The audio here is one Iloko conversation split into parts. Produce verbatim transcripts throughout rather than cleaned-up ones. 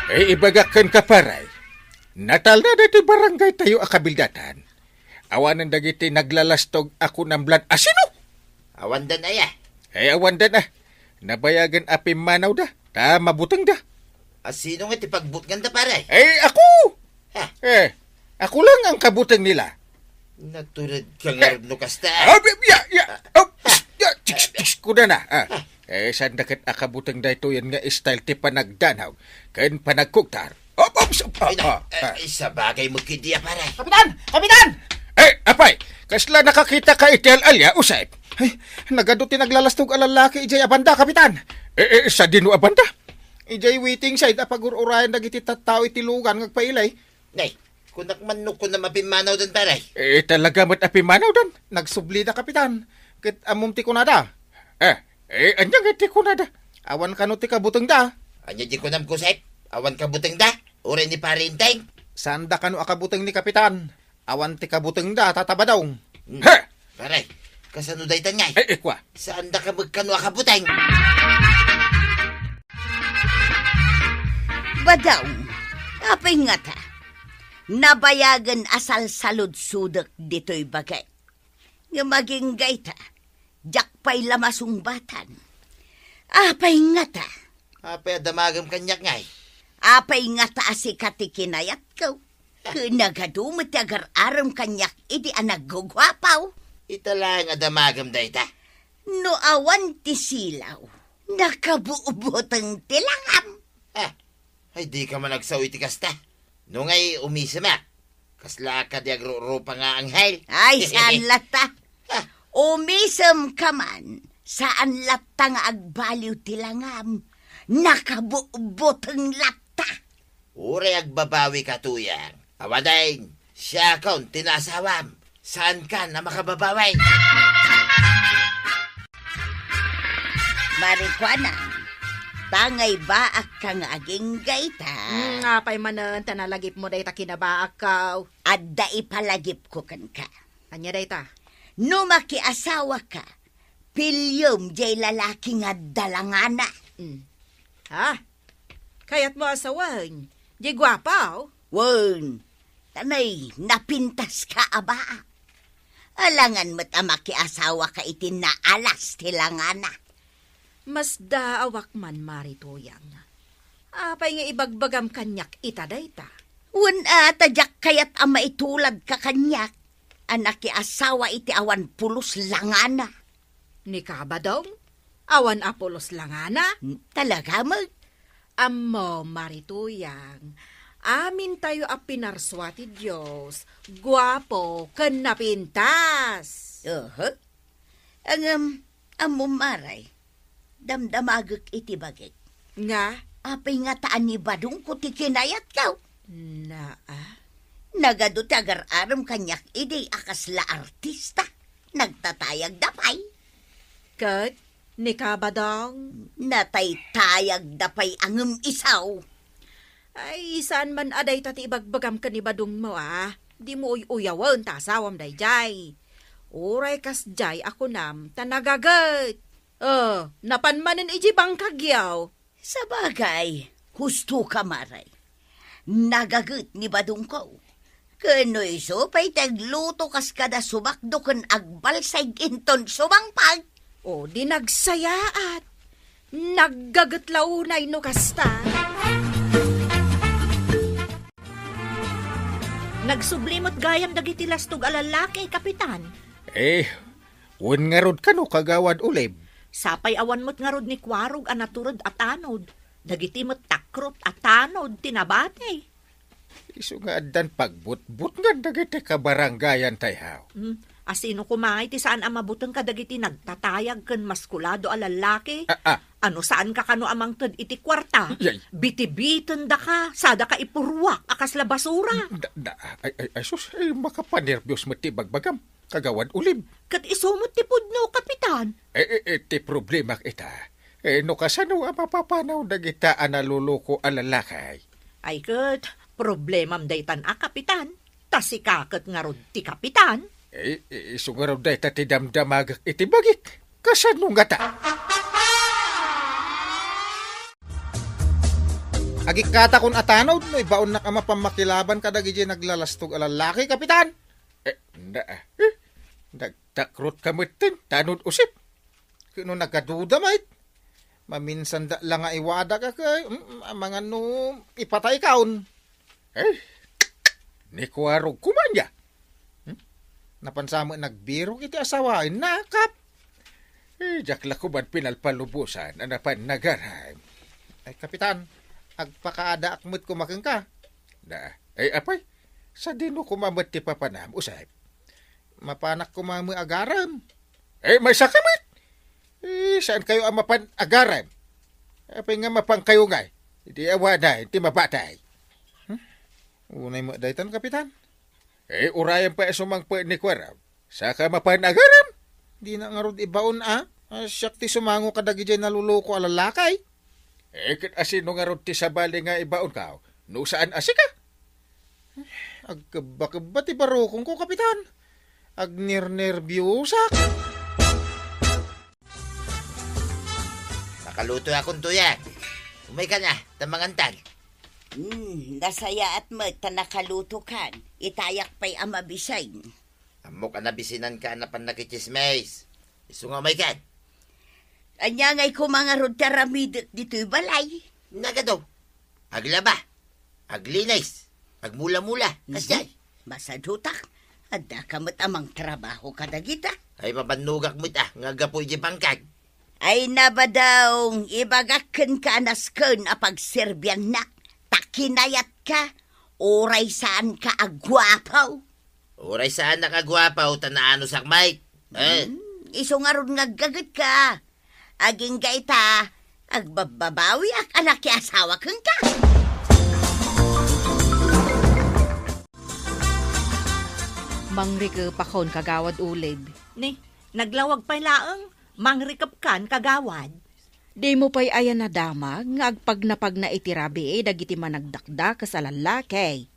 Eh, ibagak kenka, pare. Natalna daytoy barangay tayo a kabildatan. Awanen dagiti naglalastog a kunam lan asino? Awandan aya? Eh, awandan a. Nabayagen a pimmanawda, ta mabutengda. Asino nga ti pagbutnganda, pare? Eh, ako! Ha? Eh, ako lang ang kabuteng nila. Natured ka nga no kasta. Ah, ya, ya, ya. Oh, psst, ya, tiks, tiks, kuda na. Ah. Eh, saan da ket a kabuteng daytoyen nga style ti panagdanag ken panagkugtar? Op, op, op, Ay, na, ah, eh, ah. Sabagay mo kidia, pare. Kapitan! Kapitan! Eh, apay, kasla nakakita ka iti al-alia, Usep? Ay, nagadu ti naglalastog a lalaki idiay a banda, Kapitan. Eh, eh, sadino a banda? Idiay waiting shed a pagur-urayan dagiti tattao iti lugan nga agpailay. Nay, kunak man no kunam a pimmanawdan, pare. Eh, talaga met a pimmanawdan. Nagsublida, Kapitan. Ket ammom ti kunada. Eh, eh, ania nga ti kunada? Awan kano ti kabutengda. Ania di kunam, Usep? Awan kabutengda? Uray ni Pare Enteng? Saanda kano a kabuteng ni Kapitan. Awan ti kabutengda, Tata Badong. Hmm. He! Pare, kasano daytan ngay? Eh, eh, kua. Saanda ka met kano a kabuteng? Badong, apay ngata? Nabayagen a salsaludsodek ditoy bagik. Ngem agingga ita, diak pay la masungbatan. Apay ngata? Apay a damagem kaniak ngay? Apay ngata a sika ti kinayatko? Ken nagadu met ti agar-arem kaniak idi a nagguguapaw? Ita laeng a damagem dayta. No awan ti silaw, nakabubuting ti langam. Ah, ay, di ka man agsao iti kasta. No ngay umisemak, kasla ka di agrurupa nga anghel. Ay, saan latta? Ah. Umisem ka man, saan latta nga agbaliw ti langam. Nakabubuting latta. Uray agbabawi ka, Tuyang. Awanen, siakon ti naasawam. Saankan a makababawi. Marikuana, tangay baak ka nga agingga ita. Hmm, apay manen ta nalagipmo dayta kinabaakko? Adda ipalagipko kenka. Ania dayta? No makiasawa ka, piliem jay lalaki nga adda langana. Hmm. Ha? Kayatmo a sawen, di guapo? Wen, ta nay, napintas ka a baa. Alangan met a makiasawa ka iti naalas ti langana. Masdaawak man, Mari Tuyang. Apay nga ibagbagam kaniak ita dayta? Wen a, ta diak kayat a maitulad ka kaniak a nakiasawa iti awan pulos langana. Ni Kabadong? Awan a pulos langana? Hmm, talaga met? Ammo, Mari Tuyang, amintayo a pinarsua ti Dios, guapo ken napintas. Oho. Ngem, ammo, Mari, damdamagek iti bagik. Nga? Apay ngata a ni Badongko ti kinayatko? Naa. Nagadu ti agar-arem kaniak idi a kasla artista. Nagtatayagda pay. Ket ni Kabadong? Nataytayagda pay a ngem isu. Ay, saan man a dayta ti ibagbagam ken ni Badongmo a. Dimo uy-uyawen ta asawam daydiay. Uray kasdiay a kunam ta nagaget. Oh, napan manen idiay bangkagyo. Sabagay, husto ka, Mari. Nagaget ni Badongko. Ken no isu pay ti agluto kas kada sumakdo ken agbalsay inton sumangpet. O, di nagsayaat. Naggaget la unay no kasta. Nagsubli met gayam dagiti lastog a lallaki, Kapitan. Eh, wen ngarud kano, Kagawad Ulib? Sapay awan met ngarud ni Kuarog a natured a tanod. Dagiti met takrot a tanod ti nabati. Isu nga addan pagbutbutngan dagiti kabarangayan tayo. Hmm, asino koma iti saan a mabuteng kadagiti nagtatayag ken maskulado a lallaki? Ah, ah. Ano, saanka kano a mangted iti kuarta? Yay. Bitibitendaka, sadaka ipurruak a kasla basura. Da, da, ay, ay, ay, sus, ay, makapanerbios met ti bagbagam. Kagawad Ulib. Ket isu met ti pudno, Kapitan. Eh, eh, eh, ti problemak ita. Eh, no kasano a mapapanaw dagita a naluluko a lalaki? Ay ket, problemam daytan a, Kapitan. Ta sika ket ngarud ti Kapitan. Eh, eh, isu ngarud dayta ti damdamagek iti bagik. Kasano ngata? Agikkatakon a tanod no ibaonnak a mapammakilaban kadagiti naglalastog a lallaki, Kapitan. Eh, na, eh, nagtakrotka metten, tanod Usep. Ket no nagaduda met, maminsan da la nga iwadak a kay, mm, amangan no ipataykaon. Eh, ni kuarog kuman ya. Hmm? Napansa met nagbirok iti asawaen, nakap. Eh, diak la kuman pinalpalubosan a napan nagaram. Ay, Kapitan, agpakaadaak met koma kenka. Na, ay, apay, sadino koma met ti papanam, Usep? Mapanak koma met agaram. Eh, maysa ka met? Eh, saan kayo a mapan agaram? Apay nga mapan kayo ngay? Di awanan ti mabatay. Hmm? Unay met daytan, Kapitan. Eh, urayan pay a sumangpet ni kuarog. Saka mapan agaram? Di na ngarud ibaon a. Ah, siak ti sumango kadagiti naluloko a lalaki. Eh, ket asino ngarud ti sabali nga ibaonka? No saan a sika? Agkebba-kebba ti barukongko, Kapitan. Agnernerbiosak. Makaluto akon tuyag. Umayka na, ta mangantan. Hmm, nasayaat met ta nakalutokan. Itayak pay a mabisin. Ammok a nabisinanka a napan nakitsismis. Isu nga umaykan. Ania ngay koma ngarud ti aramidek ditoy balay? Nagado. Aglaba. Aglinis. Agmula-mula. Mhm. Kasjay. Masadutak. Adda ka met a mangtrabaho kadagita. Ay, mabannogak met a, nga gapu iti bangkag. Ay, nabadong, ibagak kenka a nasken a pagserbiannak. Ta kinayatka, uray saanka a guapo. Uray saanak a guapo, ta naanusak met. Eh? Hmm, isu ngarud nga aggagetka. Agingga ita, agbabbabawiak a nakiasawa kenka. Mangrikepakon, Kagawad Ulib. Ni, naglawag pay laeng, mangrikepkan, Kagawad. Dimo pay aya nadamag nga agpagnapagna iti rabii dagiti managdakdakes a lallaki?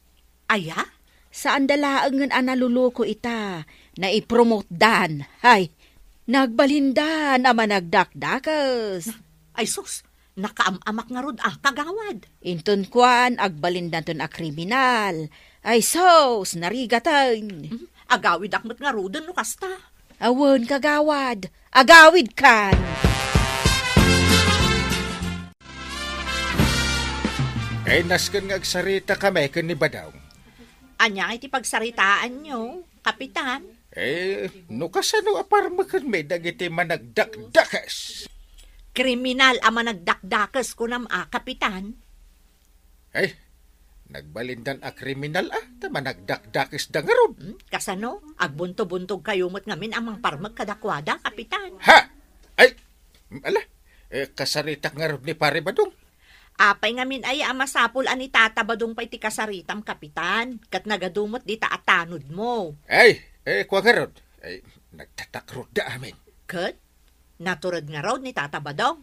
Aya? Saanda laengen a naluluko ita, naipromotdan. Hay, nagbalindan a managdakdakes. Ay sus, nakaam-amak ngarud a, Kagawad. Inton kuan, agbalindanton a kriminal. Ay sus, narigaten. Hmm, agawidak met ngaruden no kasta. Awan, Kagawad. Agawidkan. Ay, nasken nga agsaritakami ken ni Badong. Ania iti pagsaritaanyo, Kapitan? Eh, no kasano a parmekenmi dagiti managdakdakes? Kriminal a managdakdakes, kunam a, Kapitan? Ay, nagbalindan a kriminal a, ta managdakdakesda ngarud. Hmm, kasano? Agbuntobuntogkayo met ngamin a mangparmek kadakuada, Kapitan. Ha? Ay, ala, eh, kasaritak ngarud ni Pare Badong. Apay ngamin aya a masapul a ni Tata Badong pay ti kasaritam, Kapitan, ket nagadu met dita a tanodmo. Ay, eh, kua ngarud. Ay, nagtatakrotda amin. Ket? Natured ngarud ni Tata Badong?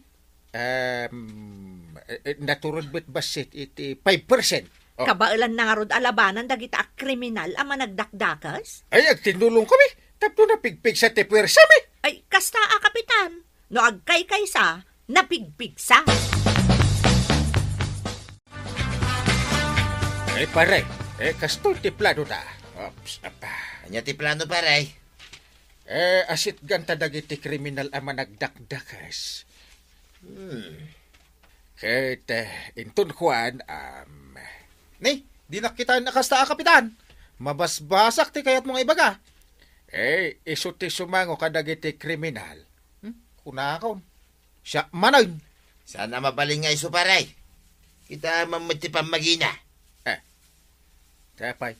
Em, eh, eh, natured met bassit iti five percent. Oh. Kabaelanna ngarud a labanan dagita a kriminal a managdakdakes? Ay, agtinnulongkami tapno napigpigsa ti puersami. Ay, kasta a, Kapitan. No agkaykaysa, napigpigsa. Ay, pare, eh, kastoy ti planota. Ops, apa. Ania ti plano, pare? Eh, asitganta dagiti kriminal a managdakdakes. Hmm. Ket, eh, inton kuan, am, Ni, dinak kitaen a kasta a, Kapitan. Mabasbasak ti kayatmo nga ibaga. Eh, isu ti sumango kadagiti kriminal. Hmm? Kunakon. Siak manen. Saan a mabalin nga isu, pare. Kitaem met ti pammagina. Eh, ti apay?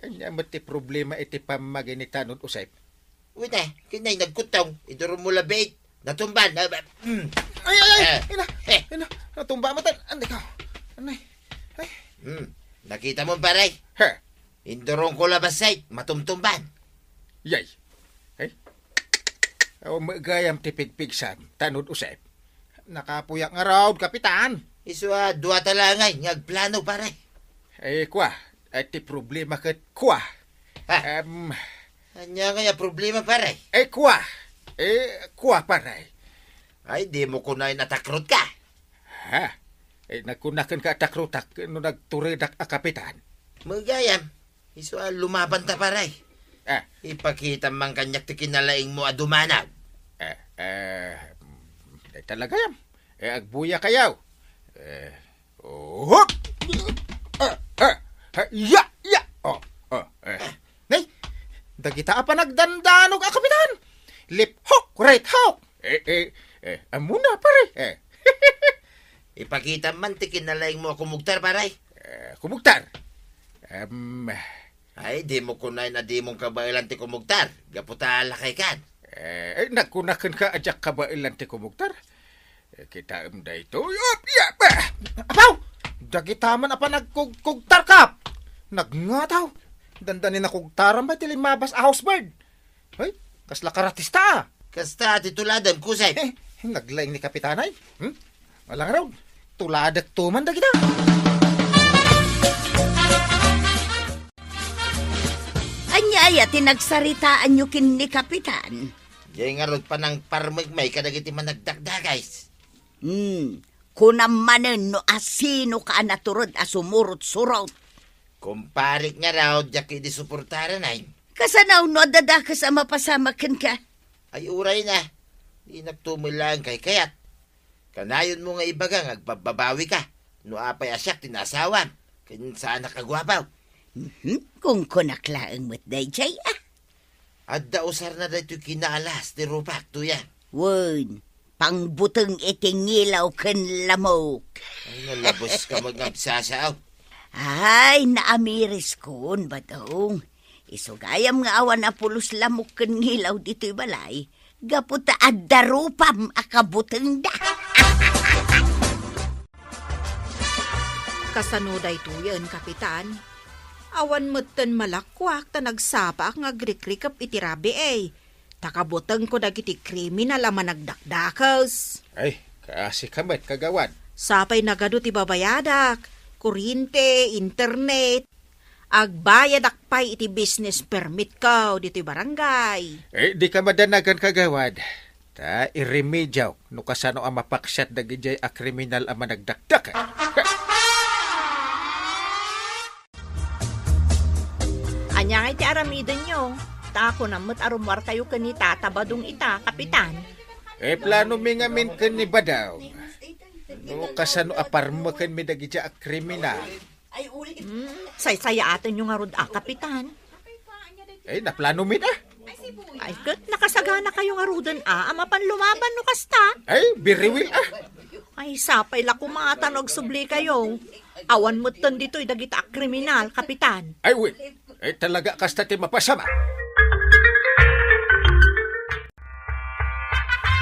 Ania met ti problema iti pammagi ni Tanod Usep? Uy, te, kinay nagkuttong. Idurummo la biit. Natumban. Ah, ba, mm. Ay, ay, ay! Eh. Ina! Eh. Ina! Natumba met. Anay ka. Anay. Ay. Hmm. Nakitamo, pare? He. Indurongko la bassit. Matumtumban. Yay. Ay. Awan met gayam ti pigpigsam, Tanod Usep. Nakapuyak ngarud, Kapitan. Isu a, duata la ngay nga agplano, pare. Eh, kua. Ay, ti problema ket kua. Ha? Em. Ania ngay a problema, pare? Eh, kua. Eh, kua, pare. Ay, dimo kunay natakrotka. Ha? Eh, nagkunaken ka, atak rutak, no nagturedak a kapitan. Magayam, isu a lumabanta, pare. Ah. Ipakitam man kaniak ti kinalaingmo a dumanaw. Eh, eh, mm, eh, talaga yan. Eh, agbuya kayaw. Eh, oh, hop! Ah, ah, ah, ya, ya! Oh, oh, eh. Nay, dagita a panagdandanog a kapitan. Left hook, right hook. Eh, eh, eh, amuna, pare. Eh. Ipakitam man ti kinalaingmo a kumugtar, pare. Eh, kumugtar? Em, Ay, dimo kunaen a dimon kabaelan ti kumugtar. Gapu ta lakay kan. Eh, eh, nagkunaken ka a diak kabaelan ti kumugtar? Eh, kitaem daytoy. Op, ya, ba! Apaw! Dagita man a panagkugkugtar, Kap! Nagngataw. Dandani nakugtaran ba ti limabas a housebird? Ay, kasla karatista, ah. Kasta ti tuladem, kusay. Eh, naglaing ni Kapitan ay. Hmm? Alangarod, tuladek to man dagita. Ania aya ti nagsaritaanyo ken ni Kapitan? Jay ngarud panangparmegmi kadagiti managdakdakes. Hmm, kunam manen no asino ka a naturod a sumurot-surot. Kumparek ngarud, diak idi suportaran ay. Kasano no adda dakes a mapasamak kenka? Ay, uray na. Dinak tumoy laeng kaykayat. Kanayonmo nga ibaga nga agbabbabawi ka no apay a siak ti naasawam ken saanak a guapo. Mhm, kunkunak laeng met daydiay, ah. Adda usarna daytoy kinaalas ti rupak, Tuyang. Wen, pangbuteng iti ngilaw ken lamok. Ay, nalabos ka met nga agsasao. Ay, naamiriskon, Badong. Isu gayam nga awan a pulos lamok ken ngilaw ditoy balay, gapu ta adda rupam a kabutengda. Kasano daytoyen, Kapitan? Awan metten malakuak ta nagsapaak nga agrikrikep iti rabii. Ta kabutengko dagiti kriminal a managdakdakes. Ay, kaasi ka met, kagawad. Sapay nagadu ti babayadak, kuryente, internet. Agbayadak pay iti business permit ko ditoy barangay. Eh, di ka madanagan, kagawad. Ta iremediak no kasano a mapaksiat dagidiay a kriminal a managdakdakes. Ania ngay ti aramidenyo? Ta kunam met a rummuarkayo ken ni Tata Badong ita, Kapitan. Eh, planomi ngamin ken ni Badong no kasano a parmekenmi dagidiay a kriminal. Hmm, saysayaatenyo ngarud a, Kapitan. Eh, naplanomi da. Ay, ket nakasaganakayo ngaruden a, a mapan lumaban no kasta? Ay, very well, ah. Ay, sapay la koma ta no agsublikayo. Awan metten ditoy dagita a kriminal, Kapitan. Ay, wen. Eh, talaga kasta ti mapasamak.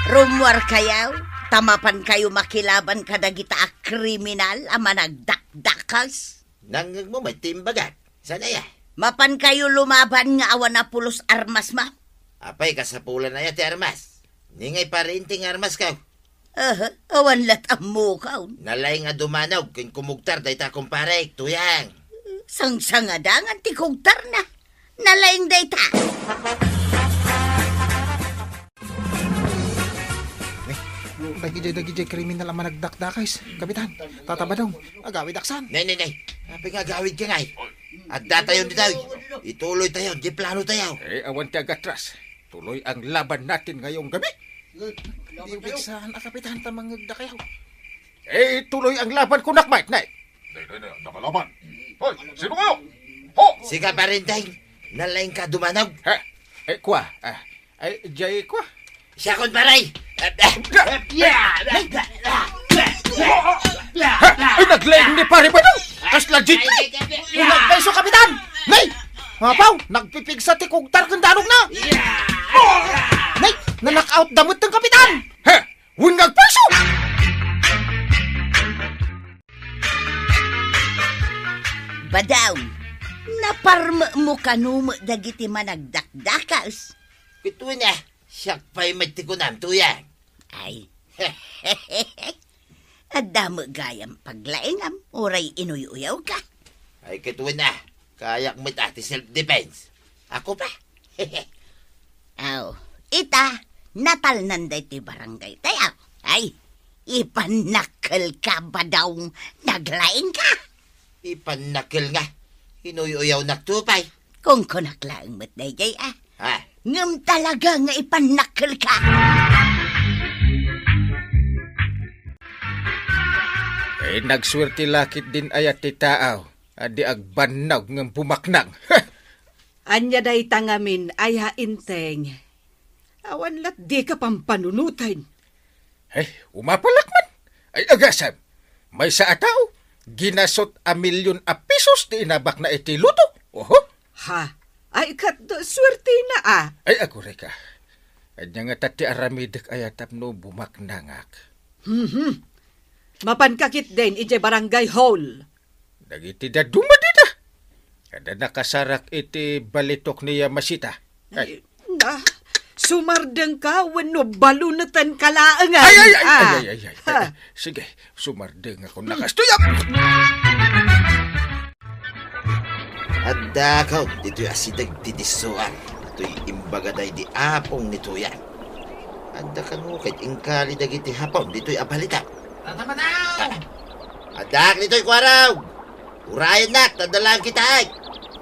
Rummuarkayo, ta mapankayo makilaban kadagita a kriminal a managdakdakes. Nangngegmo met ti imbagak. Saan aya? Mapankayo lumaban nga awan a pulos armasmo. Apay, kasapulan aya ti armas? Ni ngay pariente nga armasko. Aha, awan lat' ammokon. Nalaing a dumanog ken kumugtar dayta kumparek, Tuyang. Sangsangadangan ti kugtarna. Nalaing dayta. Eh, dagidiay, dagidiay kriminal a managdakdakes, Kapitan, Tata Badong, agawidaksan. Nay, nay, nay. Apay nga agawidka ngay? Addatayon ditoy. Ituloytayo ti planotayo. Eh, awan ti agatras. Tuloy ang laban natin ngayong gabi. Di pigsan a, Kapitan, ta mangngegdakayo. Eh, tuloy ang laban kunak, Mike, Nay. Nay, nay, nay, nakalaban. Hoy, sino kayo? Ho! Sika, Parinteng. Nalaing ka dumanog. Ha? Eh, kwa. Ah, ay, jay kwa. Siakon, paray. Ha? Ay, naglaing ni Pare Badong. Kasla jeep, Nay. Unag paiso, Kapitan. Nay! Apaw, nagpipigsa ti kugtar ken danogna. Nay, na-knock out da met ti Kapitan. Ha? Wen nga agpaiso! Badong, naparmekmo kano met dagiti managdakdakes? Ket wen a, siak pay met ti kunam, Tuyang. Ay. Adda met gayam paglaingam, uray inuy-uyawka. Ay, ket wen a, kayak met a ti self-defense. Ako pa. Aw, ita, natalnan daytoy barangaytayo. Ay, Ipannakkelka, Badong, naglaingka. Ipannakkel nga. Inuy-uyawnak to pay. Kunkunak laeng met daydiay, a. Ha? Ngem talaga nga ipannakkelka. Eh, nagsuerte la ketdin aya ti tao a di agbannog ngem bumaknang. Ania dayta ngamin, aya Enteng? Awan lat dika pampanunoten. Ay, umapalak man. Ay, agasem. Maysa a tao, ginasut a milyon a pesos ti inabakna iti loto. Oho. Ha? Ay, ket suertena, a. Ay, agurayka. Ania ngata ti aramidek aya tapno bumaknangak? Mhm. Mapanka ketdin idiay barangay hall. Dagiti dadduma dita. Adda nakasarak iti balitok ni Yamashita. Ay. Ay, na, sumardengka wenno balunetenka laengen. Ay, ay, ay, a. Ay, ay, ay, ay, ha. Ay, sige, sumardengakon a kastoy. Addakon ditoy asideg ti dissoar. Toy imbaga daydi apong ni Tuyang. Adda kano ket inkali dagiti Hapon ditoy a balita. Tata Badong! A, addak ditoy, Kuarog! Urayennak, ta adda laeng kitaek.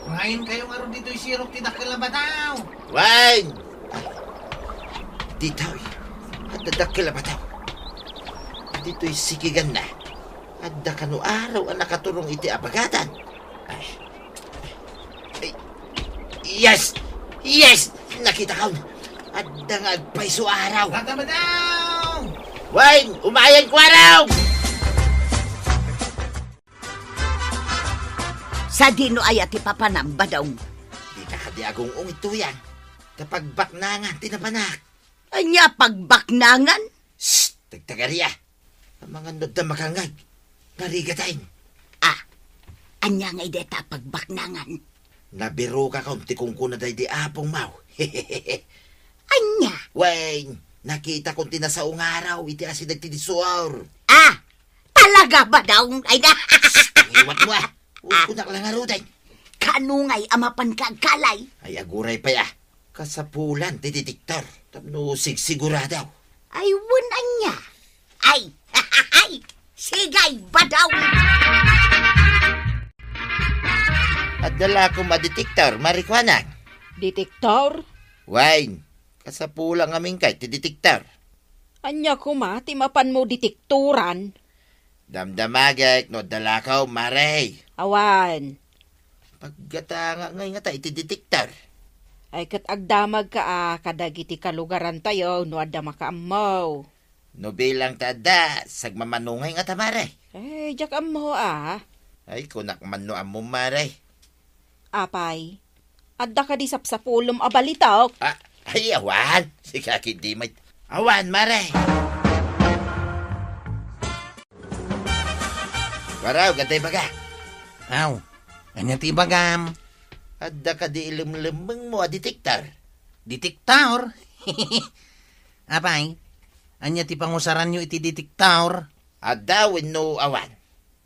Urayenkayo ngarud ditoy sirok ti dakkel a bataw. Wen! Ditoy, adda dakkel a bataw. Ditoy sikiganna, adda kano araw a nakaturong iti abagadan. Ay. Ay. Yes! Yes! Nakitakon! Adda nga agpayso araw. Tata Badong! Wen, umayen, Kuarog! Sadino aya ti papanam, Badong? Dika kadi agung-ong, Tuyang. Ta pagbaknangan ti napanak. Ania pagbaknangan? Shh! Tagtagari a. Amangan no adda makangngeg. Narigaten. A, ania ngay dayta a pagbaknangan? Nabirokakon ti kunkuna daydi apongmo. Ania? Wen, nakitakon ti nasao nga araw iti asideg ti dissoar. A, talaga, Badong? Ay na. Shh! Pangiwatmo a. Kunkunak la ngaruden. Kano ngay a mapanka agkalay? Ay, aguray pay a. Kasapulan ti detektor tapno sigsigurado. Ay, wen ania? Ay, ay, sige, Badong! Adda la koma detektor, Mare Kuanang. Detektor? Wen, kasapula ngamin kay ti detektor. Ania koma ti mapanmo detektoran? Damdamagek no adda la koma, Mare. Awan. Paggatangak ngay ngata iti detektor. Ay, ket agdamagka a kadagiti kalugarantayo no adda makaammo. No bilang ta adda, sagmamano ngay ngata, Mare. Ay, diak ammo a. Ay, kunak man no ammom, Mare. Apay, adda kadi sapsapulem a balitok? A, ay, awan. Sika ketdi met. Awan, Mare. Kuarog, adda ibaga. Aw, ania ti ibagam? Adda kadi ilemlemmengmo a detektor? Detektor? Apay, ania ti pangusaranyo iti detektor? Adda wenno awan?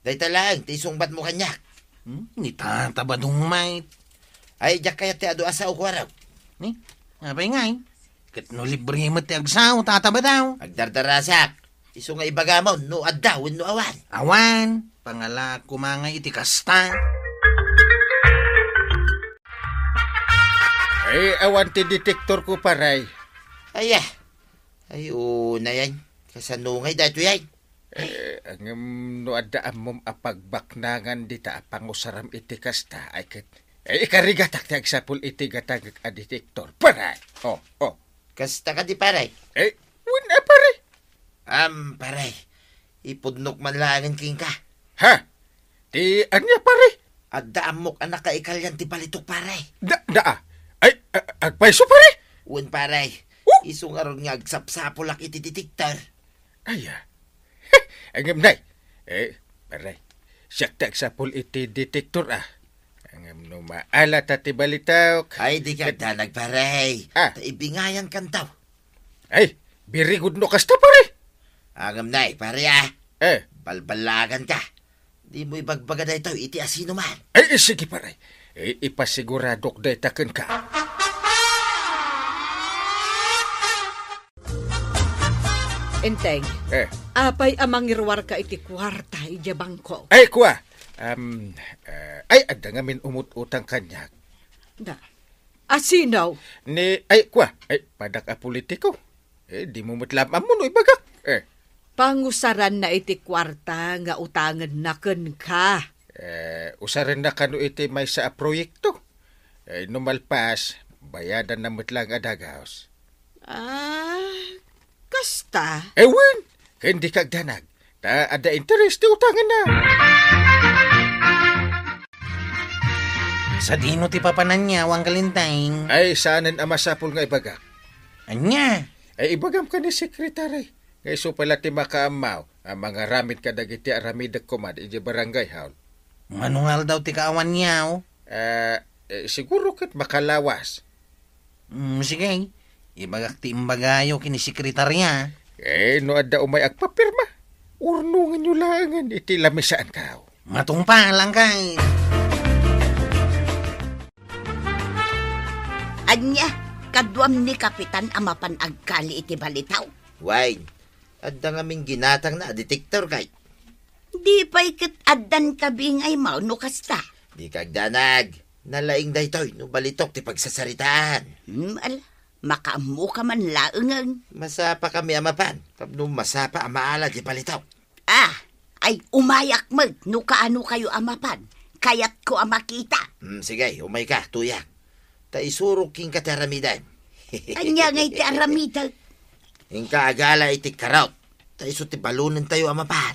Dayta laeng ti isungbatmo kaniak. Hmm, ni Tata Badong met. Ay, diak kayat ti adu a sao, Kuarog. Ni? Apay ngay? Ket no libre met ti agsao, Tata Badong. Agdardarasak. Isu nga ibagamon no adda wenno awan. Awan. Pangalaak koma ngay iti kasta. Ay, awan ti detektorko, pare. Aya. Ay, unayen. Kasano ngay daytoy ay? Eh, ngem no adda ammom a pagbaknangan dita a pangusaram iti kasta, ay ket, eh, ikarigatak ti agsapul iti gatangek a detektor. Pare! Oh, oh. Kasta kadi, pare? Eh, wen a, pare. Am, pare. Ipudnok man laengen kenka. Ha? Ti ania, pare? Adda ammok a nakaikalian ti balitok, pare. Da, da, ah. Ay, a-, agpayso, pare? Wen, pare. Oh? Isu ngarud nga agsapsapulak iti detektor. Aya. Ngem nay. Eh, pare. Siak ti agsapul iti detektor, ah. Ngem no maala ta ti balitok. Ay, di ka agdanag, pare. Ah. Ta ibingayan kantaw. Ay, very good no kasta, pare. Ngem nay, pare, ah. Eh. Balbalagan ka. Dimo ibagbaga daytoy iti asinoman. Ay, sige, pare. Eh, ipasiguradok dayta kenka. Enteng, Eh. apay a mangiruarka iti kuarta idiay bangko? Ay, kua. Um, eh, ay, adda ngamin umut-utang kaniak. Da. A sino? Ni, ay, kua. Ay, padak a politiko. Eh, dimo met laeng ammo no ibagak. Eh. Pangusaranna iti kuarta nga utangenna kenka. Eh, usarenna kano iti maysa a proyekto. Eh, no malpas, bayadanna met laeng a dagus. Ah, kasta? Eh, wen, ken dika agdanag. Ta adda interes ti utangenna. Sadino ti papananna, Angkel Enteng? Ay, saanen a masapul nga ibagak. Ania? Ay, ibagam ken ni sekretary. Nga isu pay la ti makaammo a mangaramid kadagiti aramidek koma idiay barangay hall. Mano nga aldaw ti kaawanyo? Ah, eh, siguro ket makalawas. Mm, sige. Ibagak ti imbagayo ken ni sekretarya. Eh, no adda umay agpapirma, urnongenyo laengen iti lamisaanko. Matungpal, Angkel. Ania, kaduam ni Kapitan a mapan agkali iti balitaw? Wen, adda ngamin ginatangna a detektor, kay. Di pay ket addan kabingaymo no kasta? Dika agdanag. Nalaing daytoy no balitok ti pagsasaritaan. Hmm, ala, makaammoka man laengen. Masapakami a mapan tapno masapa a maala ti balitok. Ah, ay umayak met no kaanokayo a mapan. Kayatko a makita. Hmm, sige, umayka, Tuyang. Ta isurok kenka ti aramidem. Ania ngay ti aramidek? Inka agala iti karot. Ta isu ti balonentayo a mapan.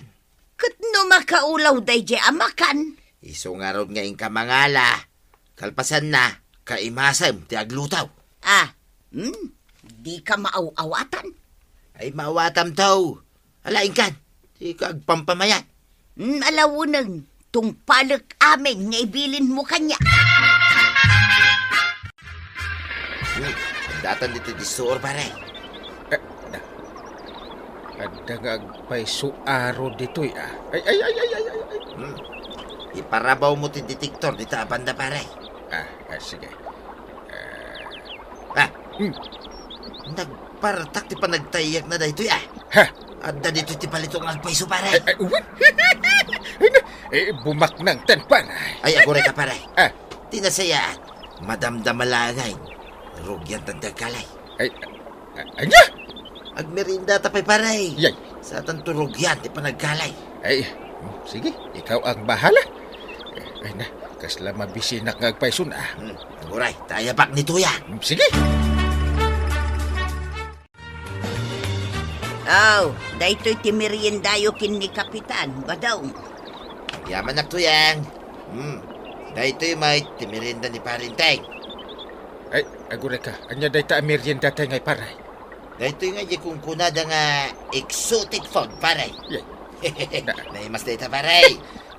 Ket no makaulaw daydiay a makan? Isu ngarud nga inka mangala. Kalpasanna, kaimasem ti agluto. Ah, hmm? Dika maaw-awatan? Ay, maawatam to. Ala, inkan, dika agpampamayat. Hmm, ala wenno, tungpalek amin nga ibilinmo kaniak. Hmm, datan ditoy disso, pare. Eh, da. Adda nga agpayso aro ditoy, ah. Ay, ay, ay, ay, ay, ay, ay. Hmm. Iparabawmo ti detektor dita a banda, pare. Ah, ah, sige. Ah. Ah. Hmm. Nagpartak ti panagtayyakna daytoy, ah. Ha? Adda ditoy ti balitok nga agpayso, pare. Ay, ay, uwan. Ay, na, eh, bumaknang tan, pare. Ay, agurayka, pare. Ah. Ti nasayaat, madamdama laengen. Rugiantan ti agkali. Ay, a-, ania? Agmeriendata pay, pare. Yay. Saantanto rugian ti panagkali. Ay, sige, ikaw ang bahala. Ay na, kasla mabisinak nga agpayson, ah. Hmm, uray, ta ayabak ni Tuyang. Hmm, sige. Aw, daytoy ti meriendayo ken ni Kapitan, Badong. Agyamanak, Tuyang. Hmm, daytoy met ti merienda ni Pare Enteng. Ay, agurayka, ania dayta a meriendatayo ngay, pare? Daytoy nga di kunkunada nga exotic food, pare. Yay. Na- Naimas dayta, pare.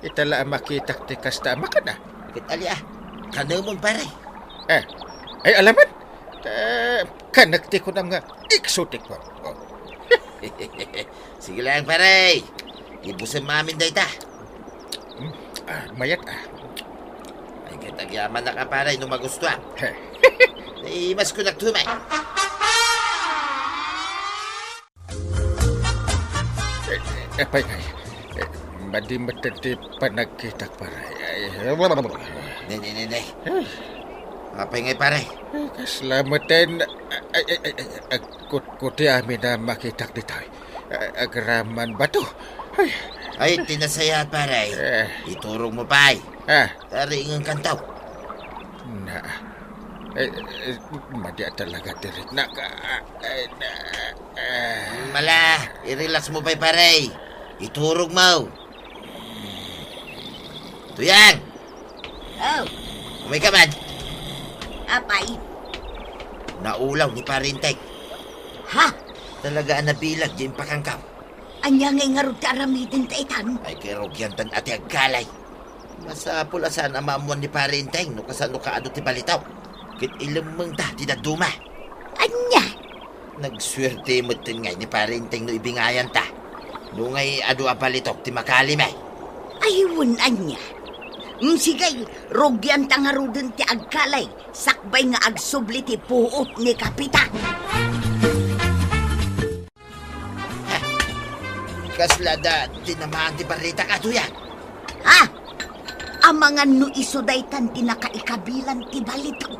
Ita la a makitak ti kasta a makan, ah. Ket ali, ah. Kanemon, pare. Eh, ay, alaman? Eh, kanek ti kunam nga exotic food. Oh. Sige lang, pare. Ibusem amin dayta. Hmm? Ah, mayat, ah. Ay, ket agyamanak a, pare, no magustuam. He. Naimas ko naktumay. Eh, eh, apay ngay. Eh, madi met ti panagkitak, pare. Ay, ne, ne, ne, ne. Eh. Apay ngay, pare? Eh, kasla met ti, ay, ay, ay, ay, agkutkuti amin a makitak ditoy. A-, agraman bato. Ay. Ay, ti nasayaat, pare. Eh. Iturogmo pay. Ah. Taringenkanto. Na. Eh, eh, madi a talaga ti riknak. Ay, na. Ah. Mala, i-relaxmo pay, pare. Iturogmo. Tuyang! Oh. Umayka man. Apay? Naulaw ni Pare Enteng. Ha? Talaga a nabilag di impakangkaw. Ania ngay ngarud ti aramidenta itan? Ay, kay rugiantan a ti agkali. Masapul a saan a maammuan ni Pare Enteng no kasano kaadu ti balitok. Ket ilemmengta ti dadduma. Ania? Nagsuerte metten ngay ni Pare Enteng no ibingayanta. No ngay adu a balitok ti makali met. Ay, wen ania. Mm, sige, rugianta ngaruden ti agkali, sakbay nga agsubli ti puot ni Kapitan. Kasla adda tinamaan ti barritak, Tuyang? Ha? Amangan no isu daytan ti nakaikabilan ti balitok.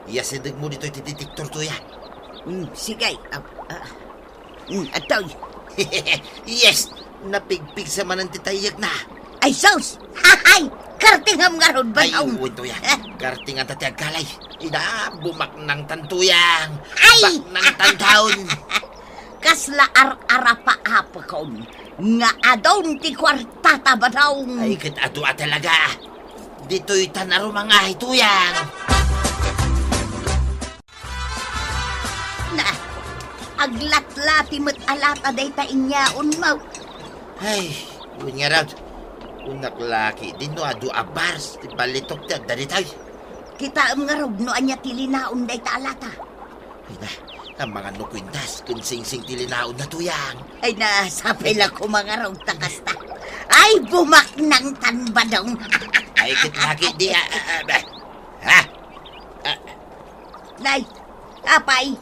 Iyasidegmo ditoy ti detektor, Tuyang. Hmm, sige. Ah, ah. Hmm, atoy. Yes! Napigpigsa manen ti tayyekna. Ay, sus! Hahay! Kartingam ngarud, Ay, Badong. Wen, Tuyang. Eh? Kartinganta ti agkalay. Ida, bumaknangtan, Tuyang. Ay! Baknangtan taon. Kasla ar-arapaapakon nga adun ti kuartata, Badong. Ay, ket adu a talaga. Ditoy ta narumangahay, Tuyang. Na, aglatlati met a lata dayta inyaonmo. Ay, wen ngarud. Kunak la ketdi no adu a bars ti balitok ti adda ditoy. Kitaem ngarud no ania ti linaon dayta a lata. Ay na, amangan no kuintas ken singsing ti linaonna, Tuyang. Ay na, sapay la koma ngarud ta kasta. Ay, bumaknangtan, Badong. Ay, ket laki di, ah, ah, ah, bah. Ha? Ah. Nay, apay,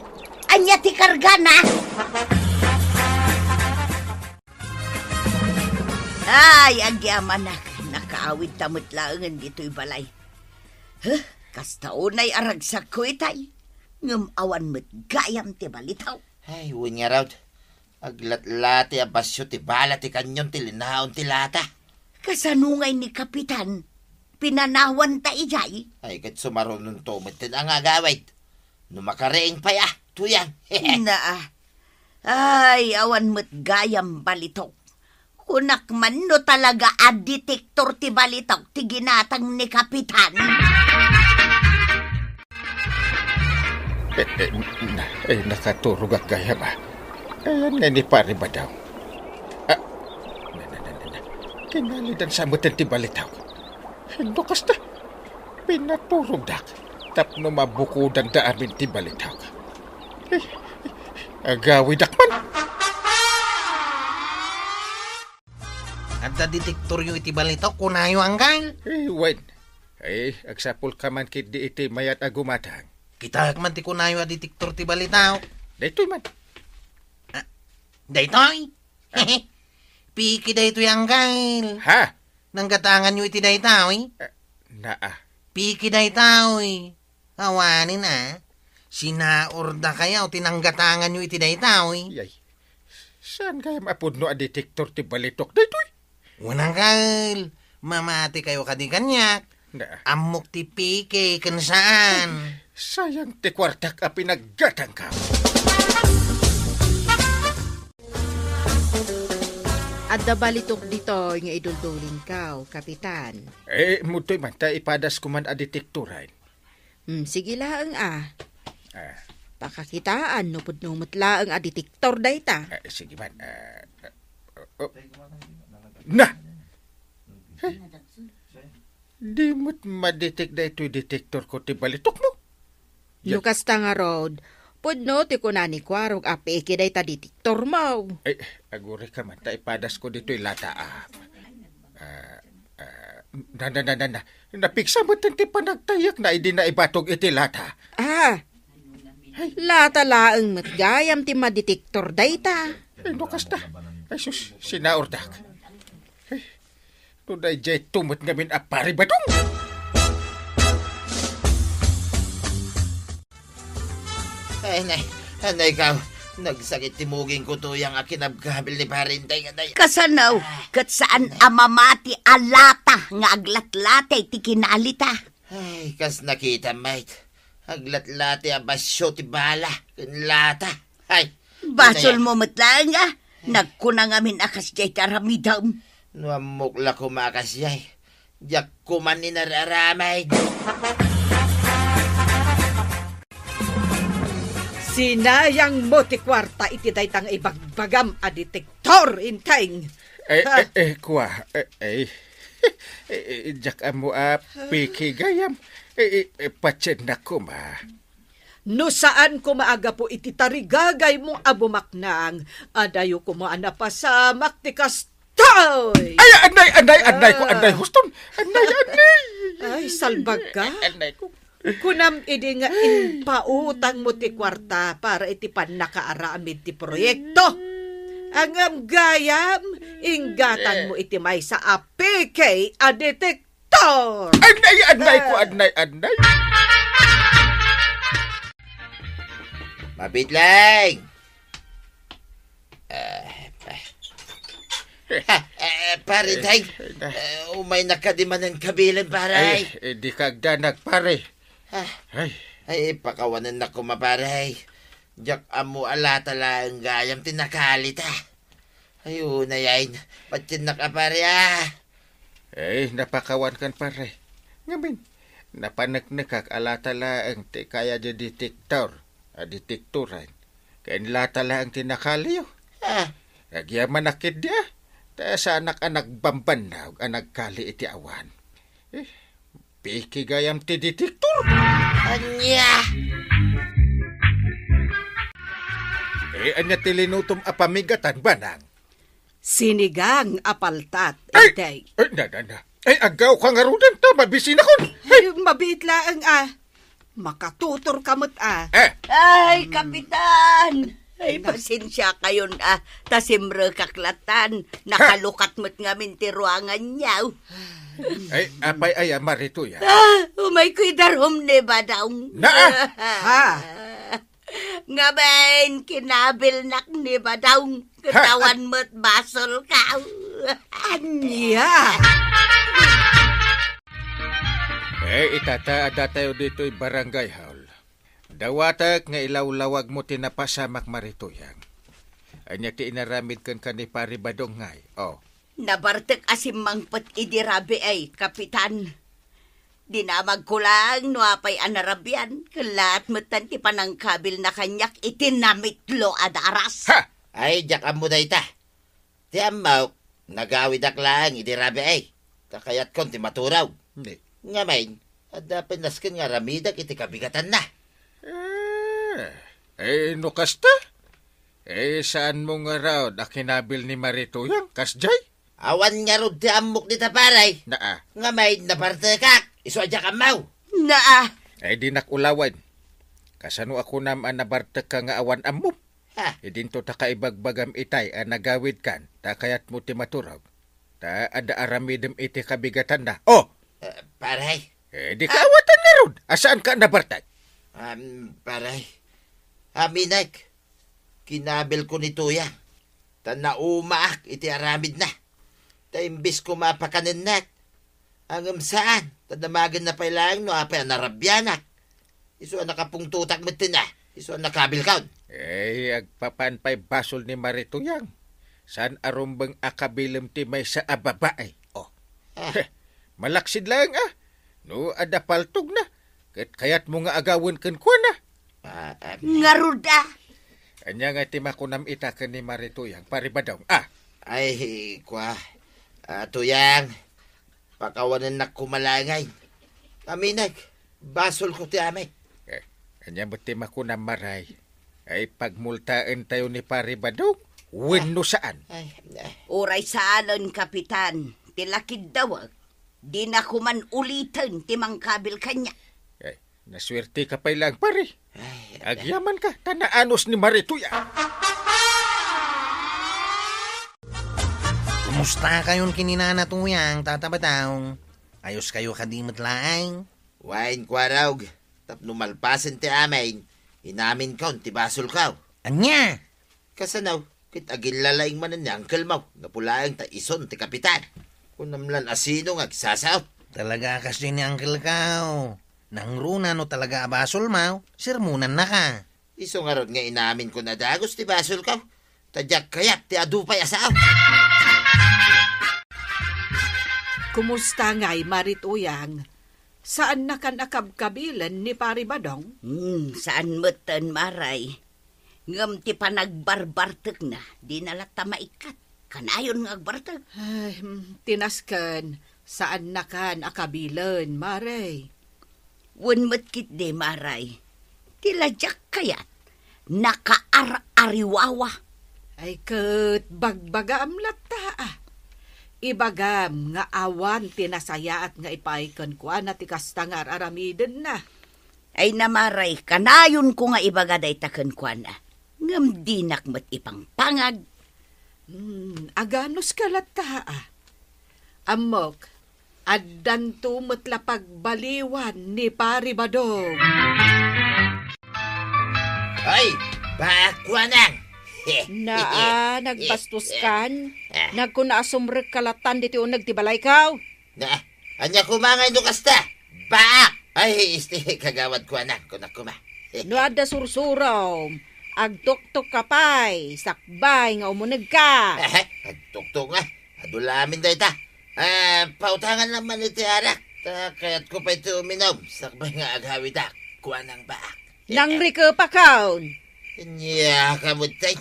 ania ti kargana? Ay, agyamanak, nakaawidta met laengen ditoy balay. Huh, kasta unay a ragsakko itay, ngem awan met gayam ti balitok. Ay, wen ngarud, aglatlati a basio ti bala ti kanyon ti linaon ti lata. Kasano ngay ni Kapitan? Pinanawanta idiay? Ay, ket sumarunonto metten a nga agawid. No makariing pay a, Tuyang. Naa. Ay, awan met gayam balitok. Kunak man no talaga a detektor ti balitok ti ginatang ni Kapitan. Eh, eh, na, eh, nakaturogak gayam, ah. Ayan nga ni Pare Badong. Ah, na, na, na, na, na. Kinalidan sa metten ti balitok. No kasta, pinaturogdak tapno mabukudanda amin ti balitok. Eh, agawidak man. Adda detektoryo iti balitok, kunayo, Anggal? Eh, wen. Eh, agsapulka man ketdi iti mayat a gumatang. Kitaek man ti kunayo a detektor ti balitok. Daytoy man. Ah, daytoy? Ah. Piki daytoy, Anggal. Ha? Nanggatanganyo iti daytoy? Eh, naa. Piki daytoy. Awanen a. Sinaurdakayo ti nanggatanganyo iti daytoy. Yay. Saan gayam a pudno a detektor ti balitok daytoy? Wen, Anggal, mamatikayo kadi kaniak. Na. Ammok ti piki ken saan. Sayang ti kuartak a pinaggatangko. Adda balitok ditoy nga iduldulinko, Kapitan. Eh, mudtoy man ta ipadasko man a detektoran. Hmm, sige laeng a. Ah. Pakakitaan no pudno met laeng a detektor dayta. Ah, sige man. Ah, ah, oh. Na! Eh, di met madetek daytoy detektorko ti balitokmo. No kasta ngarud, pudno ti kuna ni Kuarog a peke dayta detektormo. Ay, agurayka man ta ipadasko ditoy lata a. Ah, ah, na, na, na, na, na. Napigsa met ti panagtayyekna idi naibatog iti lata. Ah, lata laeng met gayam ti madetektor dayta. Ay, no kasta. Ay, sus, sinaurdak. Ay, no daydiay met ngamin a Pari Badong. Ay, nay, anay ka. Nagsakit ti mugingko, Tuyang, a kinabkabil ni Pari Enteng, anay. Kasano? Ah. Ket saan a mamati a lata nga aglatlati ti kinalita? Ay, kas nakitam, mate. Aglatlati a basio ti bala ken lata. Ay, basolmo met laeng a nagkuna ngamin a kasdiay ti aramidem. No ammok la koma a kasdiay, diak koma inar-aramid. Sinayangmo ti kuarta iti dayta nga ibagbagam a detektor, Enteng. Eh, ha? Eh, eh, kua, eh, eh. Eh, eh, diak ammo a peke gayam. Eh, eh, eh, patiennak koma. No saan koma a gapu iti tarigagaymo a bumaknang, adayo koma a napasamak ti kastoy. Ay, anay, anay, anay ko, anay, ah, huston. Anay, anay. Ay, salbag ka. Anay ko. Kunam idi nga impautangmo ti kuarta para iti pannakaaramid ti proyekto. Ngem gayam, inggatanmo iti maysa a peke a detektor. Anay, anay ko, anay, anay. Mabitleng! Eh, eh. Ha, eh, pare, eh, Deng, eh, na- eh, umaynaka di manen kabilen, pare. Ay, eh, di kagdanag, pare. Ah. Ay. Ay, pakawanennak koma, pare. Diak ammo a lata laeng gayam ti nakalita. Ay, unay, ay, patiennak a, pare, ah. Eh, napakawankan, pare. Ngamin, napaneknekak a lata laeng ti kaya di detektor, a detektoran. Ken lata laeng ti nakaliyo. Ah. Agyamanak ketdi, ah. Ta saanak a nagbambannog a nagkali iti awan. Eh, peke gayam ti detektor. Ania? Eh, ania ti linutom a pamigatan, Banang? Sinigang a paltat, Ay! Intay. Ay, na, na, na. Ay, agawka ngaruden ta mabisinakon. Ay, mabiit laeng, ah. Makatutorka met, ah. Eh. Ay, Kapitan! Ay, pasensiakayon, ah. Ta simrekak latan. Nakalukat met ngamin ti ruanganyo. Ay, apay aya, Marituya? Ah, umayko idarum ni Badong. Naa! Ha? Ngamin, kinabilnak ni Badong. Ha? Ket awan met basolko. Ania? Eh, itata, addatayo ditoy barangay hall. Dawatek nga ilawlawagmo ti napasamak, Marituyang. Ania ti inaramid kenka ni Pari Badong ngay? Oh. Nabartek a simmangpet idi rabii, Kapitan. Dinamagko laeng no apay a narabian, ket laat metten ti panangkabilna kaniak iti namitlo a daras. Ha! Ay, diak ammo dayta. Ti ammok, nagawidak laeng idi rabii, ta kayatkon ti maturog. Ni? Ngamin, adda pay nasken nga aramidek iti kabigatanna. Eh, eh, no kasta? Eh, saanmo ngarud a kinabil ni Marituyang, kasdiay? Awan ngarud ti ammok dita, pare. Naa. Ngamin, nabartekak. Isu a diak ammo. Naa. Ay, dinak ulawen. Kasano a kunam a nabartekka nga awan ammom? Ha? Idinto ta kaibagbagam itay a nagawidkan, ta kayatmo ti maturog. Ta adda aramidem iti kabigatanna. Oh! Eh, pare? Eh, di kaawatan ngarud. A saanka a nabartek? Um, pare. Aminek. Kinabilko ni Tuyang, ta naumaak iti aramidna. Ta imbes koma a pakanennak, ngem saan, ta damagenna pay laeng no apay a narabianak. Isu a nakapungtotak metten a, isu a nakabilkon. Eh, agpapan pay basol ni Marituyang. Saan a rumbeng a kabilem ti maysa a babai. Oh. Ah. Heh, malaksid laeng a. No adda paltogna, ket kayatmo nga agawen kenkuana. Ah, ah. Ngarud a. Ania nga ti makunam ita ken ni Marituyang, Pari Badong? Ah. Ay, kua. Ah, Tuyang, pakawanennak koma laeng. Aminek, basolko ti amin. Eh, ania met ti makunam, Maray? Ay, pagmultaentayo ni Pari Badong? Wenno saan? Ay, ay. Uray saanen, Kapitan, ti lakiddawek, dinako man uliten ti mangkabil kaniak. Ay, nasuerteka pay laeng, pare. Ay, agyamanka, ta naanus ni Marituya. Kumusta kayon ken ni Nana Tuyang, Tata Badong? Ayos kayo kadi met laeng? Wen, kuarog, tapno malpasen ti amin, inaminkon ti basolko. Ania? Kasano, ket agilla laeng manen ni uncle mo, gapu laeng ta isun ti kapitan. Kunam lan a sino nga agsasaot. Talaga a kasdiay ni uncle ko. Nangruna no talaga a basol mo, sermonannaka. Isu ngarud nga inaminko a dagus ti basolko. Ta diak kayat ti adu pay a sao. Kumusta ngay, Marituyang? Saannakan a kabkabilen ni Pari Badong? Hmm, saan metten, Maray. Ngem ti panagbarbartekna, dina latta maikkat. Kanayon nga agbartek. Ay, hmm, ti nasken, saannakan a kabilen, Maray. Wen met ketdi, Maray. Ti la diak kayat, nakaar-ariwawa. Ay ket, bagbagaam latta, a. Ibagam nga awan ti nasayaat nga ipaay kenkuana ti kasta nga ar-aramidenna. Ay na, Maray, kanayonko nga ibaga dayta kenkuana. Ngem dinak met ipangpangag. Hmm, aganos ka latta, a? Ammok, addanto met la pagbaliwan ni Pari Badong. Ay, baak kuanang. Naa, nagbastos kan. Ah. Nagkuna a sumrek ka latan ditoy uneg ti balayko. Na, ania koma ngay no kasta? Baak! Ay, isti, kagawad kuanang, kunak koma. No adda sursurom, agtuktok ka pay, sakbay nga umuneg ka. Eh, agtuktok nga. Adu la amin dayta. Ah, pautangan naman iti arak. Ta kayatko pay ti uminom, sakbay nga agawidak. Kuanang baak. Nangrikepakon. Ania ka met tay.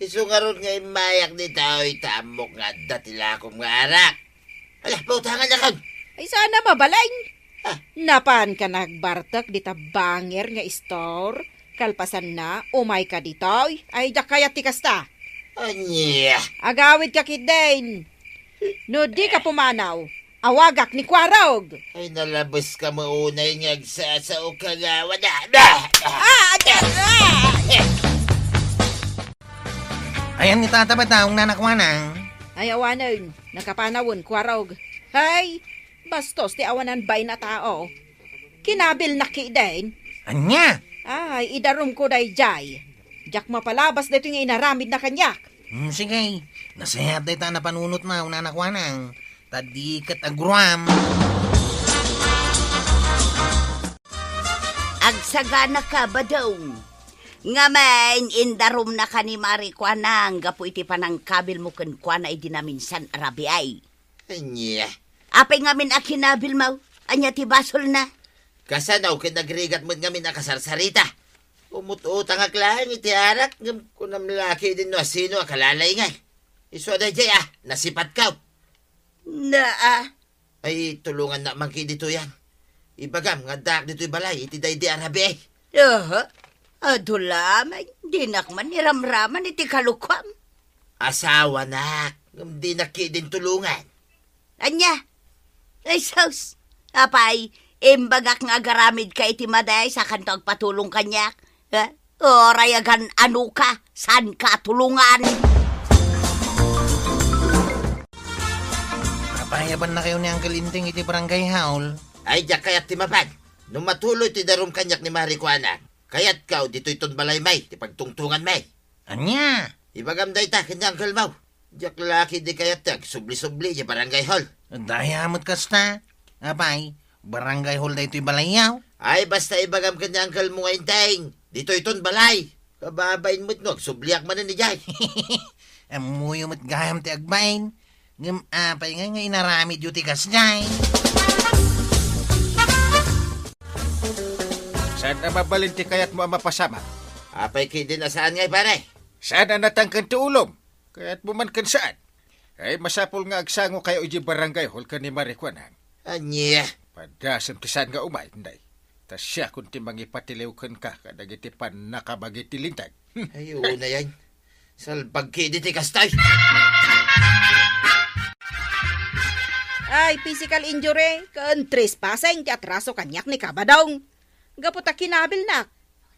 Isu ngarud nga immayak ditoy, ta ammok nga adda ti lakom nga arak. Ala, pautangan na kan. Ay, sana mabalin. Ah. Napan ka nagbartek dita banger nga istor? Kalpasanna, umay ka ditoy. Ay, diak kayat ti kasta. Ania? Agawid ka ketdin. No di ka pumanaw, awagak ni Kuarog. Ay, nalabes ka maunay nga agsasao ka nga wala. Ah, ah, ah. Ayan ni Tata Badong, Nana Kuanang. Ay, awanen, nakapanawen, Kuarog. Hay, bastos ti awanan bain a tao. Kinabilnak ketdin. Ania? Ay, idarumko daydiay. Diak mapalabas daytoy nga inaramidna kaniak. Hmm, sige. Nasayaat dayta a napanunotna, Nana Kuanang. Ta di ket aguruam. Agsagana ka, Badong. Ngamin, indarumnaka ni Mari Kuanang gapu iti panangkabilmo kenkuana idi naminsan a rabii. Ania? Apay ngamin a kinabilmo? Ania ti basolna? Kasano ket nagrigat met ngamin a kasarsarita? Umut-utangak laeng iti arak, ngem kunam la ketdin no asino a kalalaingay. Isu a daydiay a, nasipatko. Naa. Ay, tulongannak man ketditoyan. Ibagam nga addaak ditoy balay iti daydi a rabii. Aha. Adu laeng, dinak man iramraman iti kalokuam. Asawanak, ngem dinak ketdin tulongan. Ania? Ay, sus! Apay, imbagak nga agaramidka iti madi, sakanto agpatulong kaniak? Ha? Uray agan-anoka, saanka a tulongan. Apay, abannakayo ni Uncle Enteng iti barangay hall? Ay, diak kayat ti mapan. No matuloy ti darum kaniak ni Mari Kuanang, kayatko ditoyton balaymi ti pagtungtonganmi. Ania? Ibagam dayta ken ni Uncle Mau. Diak la ketdi kayat ti agsubli-subli idiay barangay hall. Daya met kasta. Apay, barangay hall daytoy balayyo? Ay, basta ibagam ken ni Uncle Mau nga Enteng, ditoyton balay. Kababain met no agsubliak manen idiay. Ammoyo met gayam ti agbain. Ngem apay ngay nga inaramidyo ti kasdiay? Saan a mabalin ti kayatmo a mapasamak? Apay ketdin a saan ngay, pare? Saan a natangken ti ulom? Kayatmo man ken saan? Ay, masapul nga agsangokayo idiay barangay hall ken ni Mari Kuanang. Ania? Padasem ti saan nga umay, nay. Ta siakon ti mangipatiliw kenka kadagiti pannakabagi ti linteg. Ay, unay, ay. Salbag ketdi ti kasta. Ay, physical injury ken trespassing ti atraso kaniak ni Kabadong. Gapu ta kinabilnak.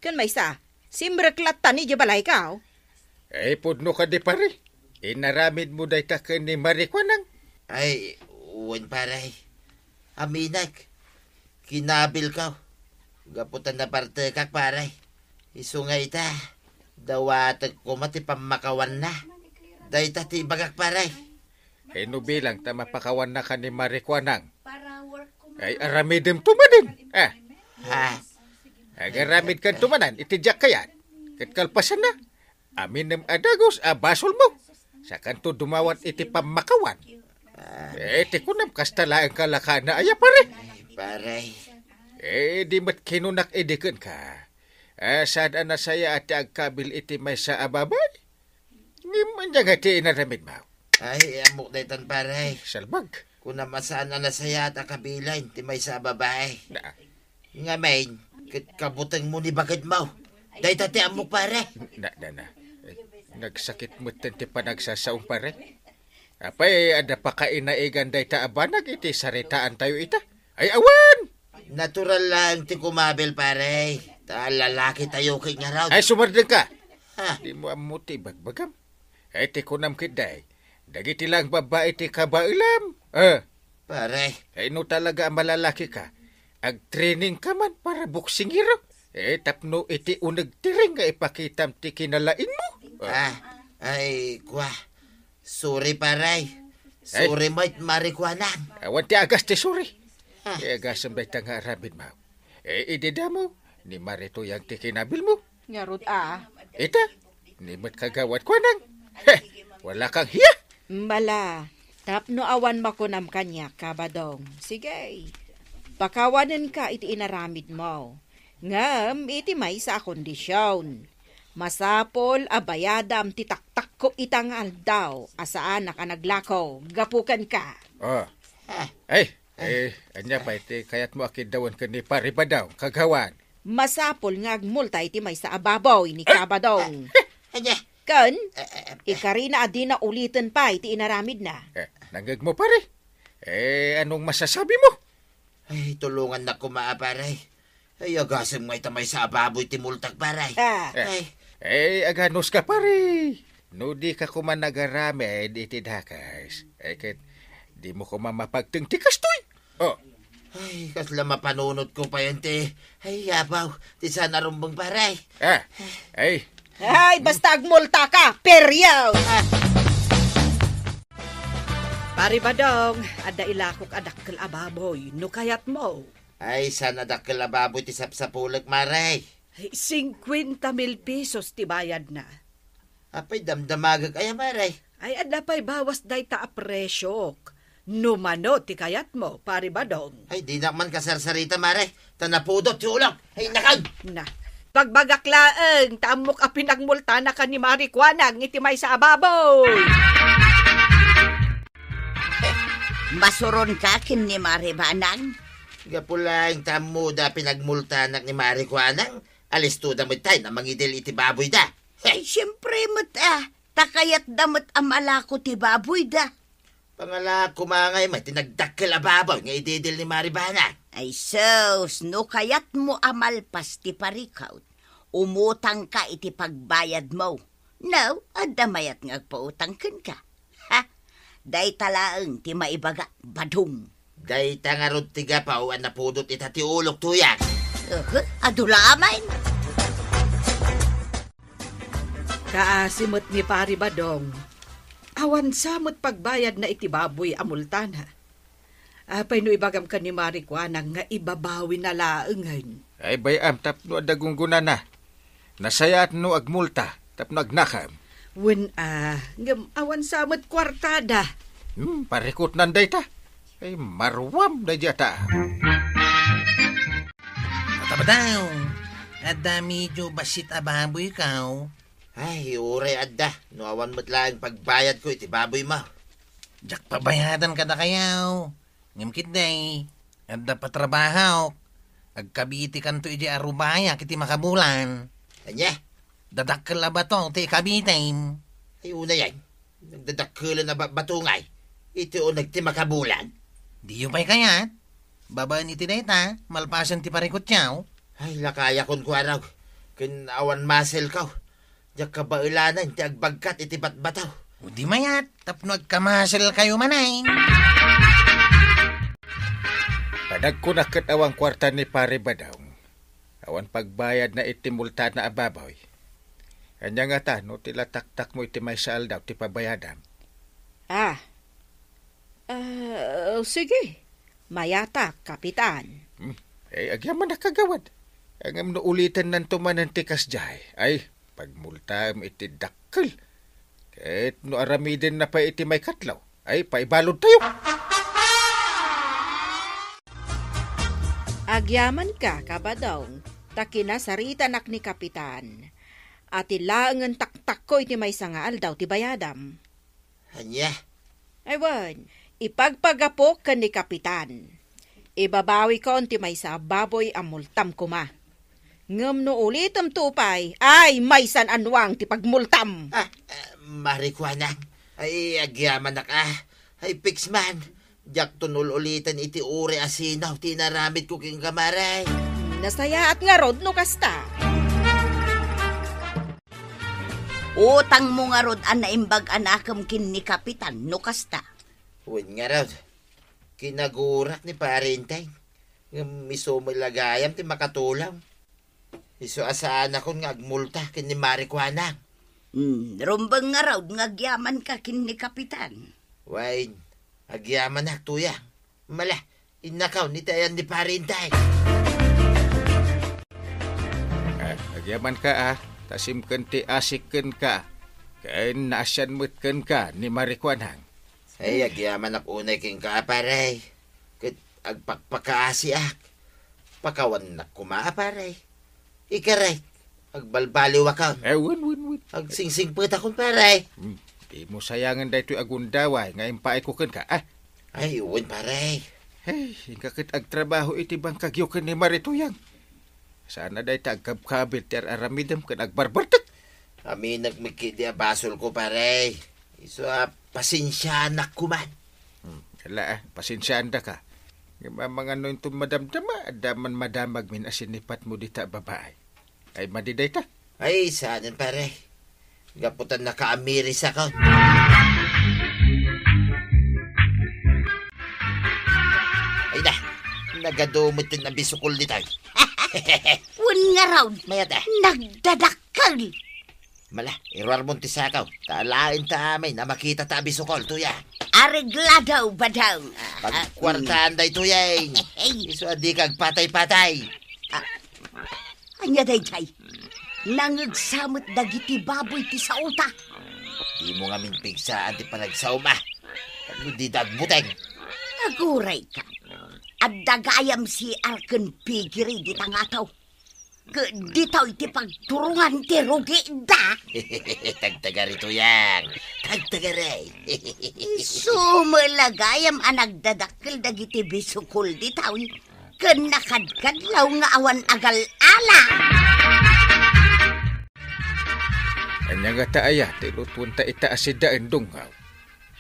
Ken maysa, simrek latta idiay balayko. Ay, pudno kadi, pare. Inaramidmo dayta ken ni Mari Kuanang? Ay, wen, pare. Aminek. Kinabilko. Gapu ta nabartekak, pare. Isu nga ita, dawatek koma ti pammakawanna. Dayta ti ibagak, pare. Ay, no bilang ta mapakawannaka ni Mari Kuanang? Ay, aramidem to manen. Ah. Ha? Agaramidkan to manen iti diak kayat. Ket kalpasanna, aminem a dagus a basolmo. Sakanto dumawat iti pammakawan. Ah. Eh, ti kunam, kasta laeng kalakana aya, pare. Pare. Eh, di met kinunak idi kenka. Ah, saan a nasayaat ti agkabil iti maysa a babai? Ngem ania nga ti inaramidmo? Ay, ammok daytan, pare. Salbag. Kunam a saan a nasayaat a kabilen ti maysa a babai. Na. Ngamin, ket kabutengmo ni baketmo. Dayta ti ammok, pare. Na, na, na. Eh, nagsakit metten ti panagsasaom, pare. Apay, adda pakainaigan dayta a banag iti saritaantayo ita? Ay, awan! Natural laeng ti kumabil, pare. Ta lalakitayo ket ngarud. Ay, sumardengka! Ha? Dimo ammo ti ibagbagam. Eh, ti kunam ketdi, dagiti lang babbai ti kabaelam. Eh, Pare. Eh, no talaga a malalaki ka, agtraining ka man para boksingero. Eh, tapno iti uneg ti ring nga ipakitam ti kinalaingmo. Eh. Ah, ay, kwa. Sorry, pare. Ay. Sorry met, Mare Kuanang. Awan ti agas ti sorry. Ah. Eh, agasem dayta nga aramidmo. Eh, idi damo, ni Mare Tuyang ti kinabilmo. Ngarud a. Ita, ni met Kagawad Kuanang. Heh, wala kang hiya. Mala, tapno awan makunam kaniak, Kabadong. Sige, pakawanenka iti inaramidmo. Ngem iti maysa a kondision, masapul a bayadam ti taktakko ita nga aldaw a saanak a naglako gapu kenka. Ah. Ah. Ay, eh, ania pay ti kayatmo a kiddawen ken ni Pare Badong, Kagawad? Masapul nga agmulta iti maysa a baboy ni Kabadong. Ania? Ken, Eh, eh, eh. Ikarina a dina uliten pay ti inaramidna. Eh, nangngegmo, pare? Eh, anong masasabimo? Ay, tulongannak koma, pare. Ay, agasem nga ita maysa a baboy ti multak, pare. Ah. Eh, Ay. Eh, aganuska, pare. No dika koma nagaramid iti dakes, eh, ket dimo koma mapagteng ti kastoy. Oh. Ay, kasla mapanunotko pay ti, ay, abaw, ti saan a rumbeng, pare. Ah, ay. Ay, basta agmultaka, period! Ah. Pare Badong, adda ilakok a dakkel a baboy, no kayatmo. Ay, saan a dakkel a baboy ti sapsapulek, mare? Ay, singkuenta mil pesos ti bayadna. Apay, damdamagek aya, mare? Ay, adda pay bawas dayta a presiok. No mano ti kayatmo, Pare Badong. Ay, dinak man kasarsarita, mare. Ta napudot ti ulok. Ay, nakag! Na, pagbagak laeng, ta ammok a pinagmultanaka ni Mare Kuanang iti maysa a baboy. Masuronka ken ni Mare Banang? Gapu laeng ta ammoda a pinagmultanak ni Mare Kuanang, alistoda met tay a mangidil iti baboyda. Ay, siempre met a, ta kayatda met a malako ti baboyda. Pangalako mangay met ti nagdakkel a baboy nga ididil ni Mare Banang. Ay sus, no kayatmo a malpas ti parikut, umutangka iti pagbayadmo. No, adda mayat nga agpautang kenka. Ha? Dayta laeng ti maibagak, Badong. Dayta ngarud ti gapu a napudot ita ti ulok, Tuyang. Uhu, adu la amin. Kaasi met ni Pare Badong. Awan sa met pagbayadna iti baboy a multana. Apay no ibagam ken ni Mare Kuanang nga ibabawina laengen? Ay, bay-am tapno adda gunggonana. Nasayaat no agmulta tapno agnakam. Wen a, ngem awan sa met kuartada. Hmm, parikutnan dayta. Ay, maruam daydi a tao. Ata ba daw? Adda medio bassit a baboykaw? Ay, uray adda. No awan met laeng pagbayadko iti baboymo. Diak pabayadan kadakayo. Ngem ketdi, adda patrabahok. Agkabitikanto idiay arubayak iti makabulan. Ania? Dadakkel a bato ti ikabitim. Ay, unayen. Nagdadakkelen a ba-, bato ngay. Iti uneg ti makabulan. Diyo pay kayat? Babaen iti dayta, malpasen ti parikutyo. Ay, lakayakon, kuarog. Ken awan maselko. Diak kabaelanen ti agbagkat iti batbataw. O di mayat, tapno agkamaselkayo manen. Panagkunak ket awan kuarta ni Pare Badong. Awan pagbayadna iti multana a baboy. Ania ngata no ti la taktakmo iti maysa a aldaw ti pabayadam? Ah. Ah, sige. Mayatak, Kapitan. Hmm. Ay, agyamanak, Kagawad. Ngem no ulitennanto manen ti kasdiay, ay, pagmultam iti dakkel. Ket no aramidenna pay iti maikatlo, ay, paibaludtayo. Agyamanka, Kabadong, ta kinasaritanak ni Kapitan. Ati laengen taktakko iti maysa nga aldaw ti bayadam. Ania? Ay wen, ipagpagapok ken ni Kapitan. Ibabawikon ti maysa a baboy a multam koma. Ngem no ulitemto pay, ay, maysan a nuang ti pagmultam. Ah, ah, Mare Kuanang. Ay, agyamanak a. Ay, piks man. Diakton ul-uliten iti uray a sinaw ti inaramidko kenka, Mare. Nasayaat ngarud no kasta. Utangmo ngarud a naimbag a nakem ken ni Kapitan no kasta. Wen ngarud, kinagurak ni Pare Enteng. Ngem isu met la gayam ti makatulong. Isu a saanakon nga agmulta ken ni Mare Kuanang. Hmm, rumbeng ngarud nga agyamanka ken ni Kapitan. Wen, agyamanak, Tuyang. Mala, innakaw iti ayan ni Pare Enteng. Ah, agyamanka, ah. Ta simken ti asik kenka. Ken naasian met kenka ni Mare Kuanang. Ay, agyamanak unay kenka, pare. Ket agpakpakaasiak. Pakawannak koma, pare. Ikarek, agbalbaliwakon. Eh, wen, wen, wen. Agsingsingpetakon, pare. Hmm, dimo sayangen daytoy a gundaway nga impaayko kenka, ah. Ay, wen, pare. Hey, inka ket agtrabaho iti bangkagyo ken ni Mare Tuyang. Saan a dayta agkabkabil ti ar-aramidem ken agbarbartek. Aminek met ketdi a basolko, pare. Isu a pasensianak koma. Hmm, ala, ah, pasensiaandaka. Ngem amangan no inton madamdama, adda man madamagmin a sinipatmo dita a babai. Ay, madi dayta. Ay, saanen, pare. Gapu ta nakaamirisakon. Ay na, nagadu met ti nabisukol ditoy. Wen ngarud, mayat, eh. Nagdadakkel. Mala, iruarmon ti sakaw. Ta alaen ta amin a makita ta abisukol, Tuyang. Areglado, Badong. Pagkuartaan daytoy, eh. Hey. Isu a dika agpatay-patay. Ah, ania daydiay? Nangegsa met dagiti baboy ti saota. Dimo ngamin pigsaan ti panagsaom, ah. Tapno dida agbuteng. Agurayka. Adda gayam C R ken piggery dita nga adaw. Ket ditoy ti pagturongan ti rugida. Tagtagari, Tuyang. Tagtagari. Isu met la gayam a nagdadakkel dagiti bisukol ditoy. Ken nakadkadlaw nga awan agal-ala. Ania ngata aya ti lutuen ta ita a sidaen, Dunggaw?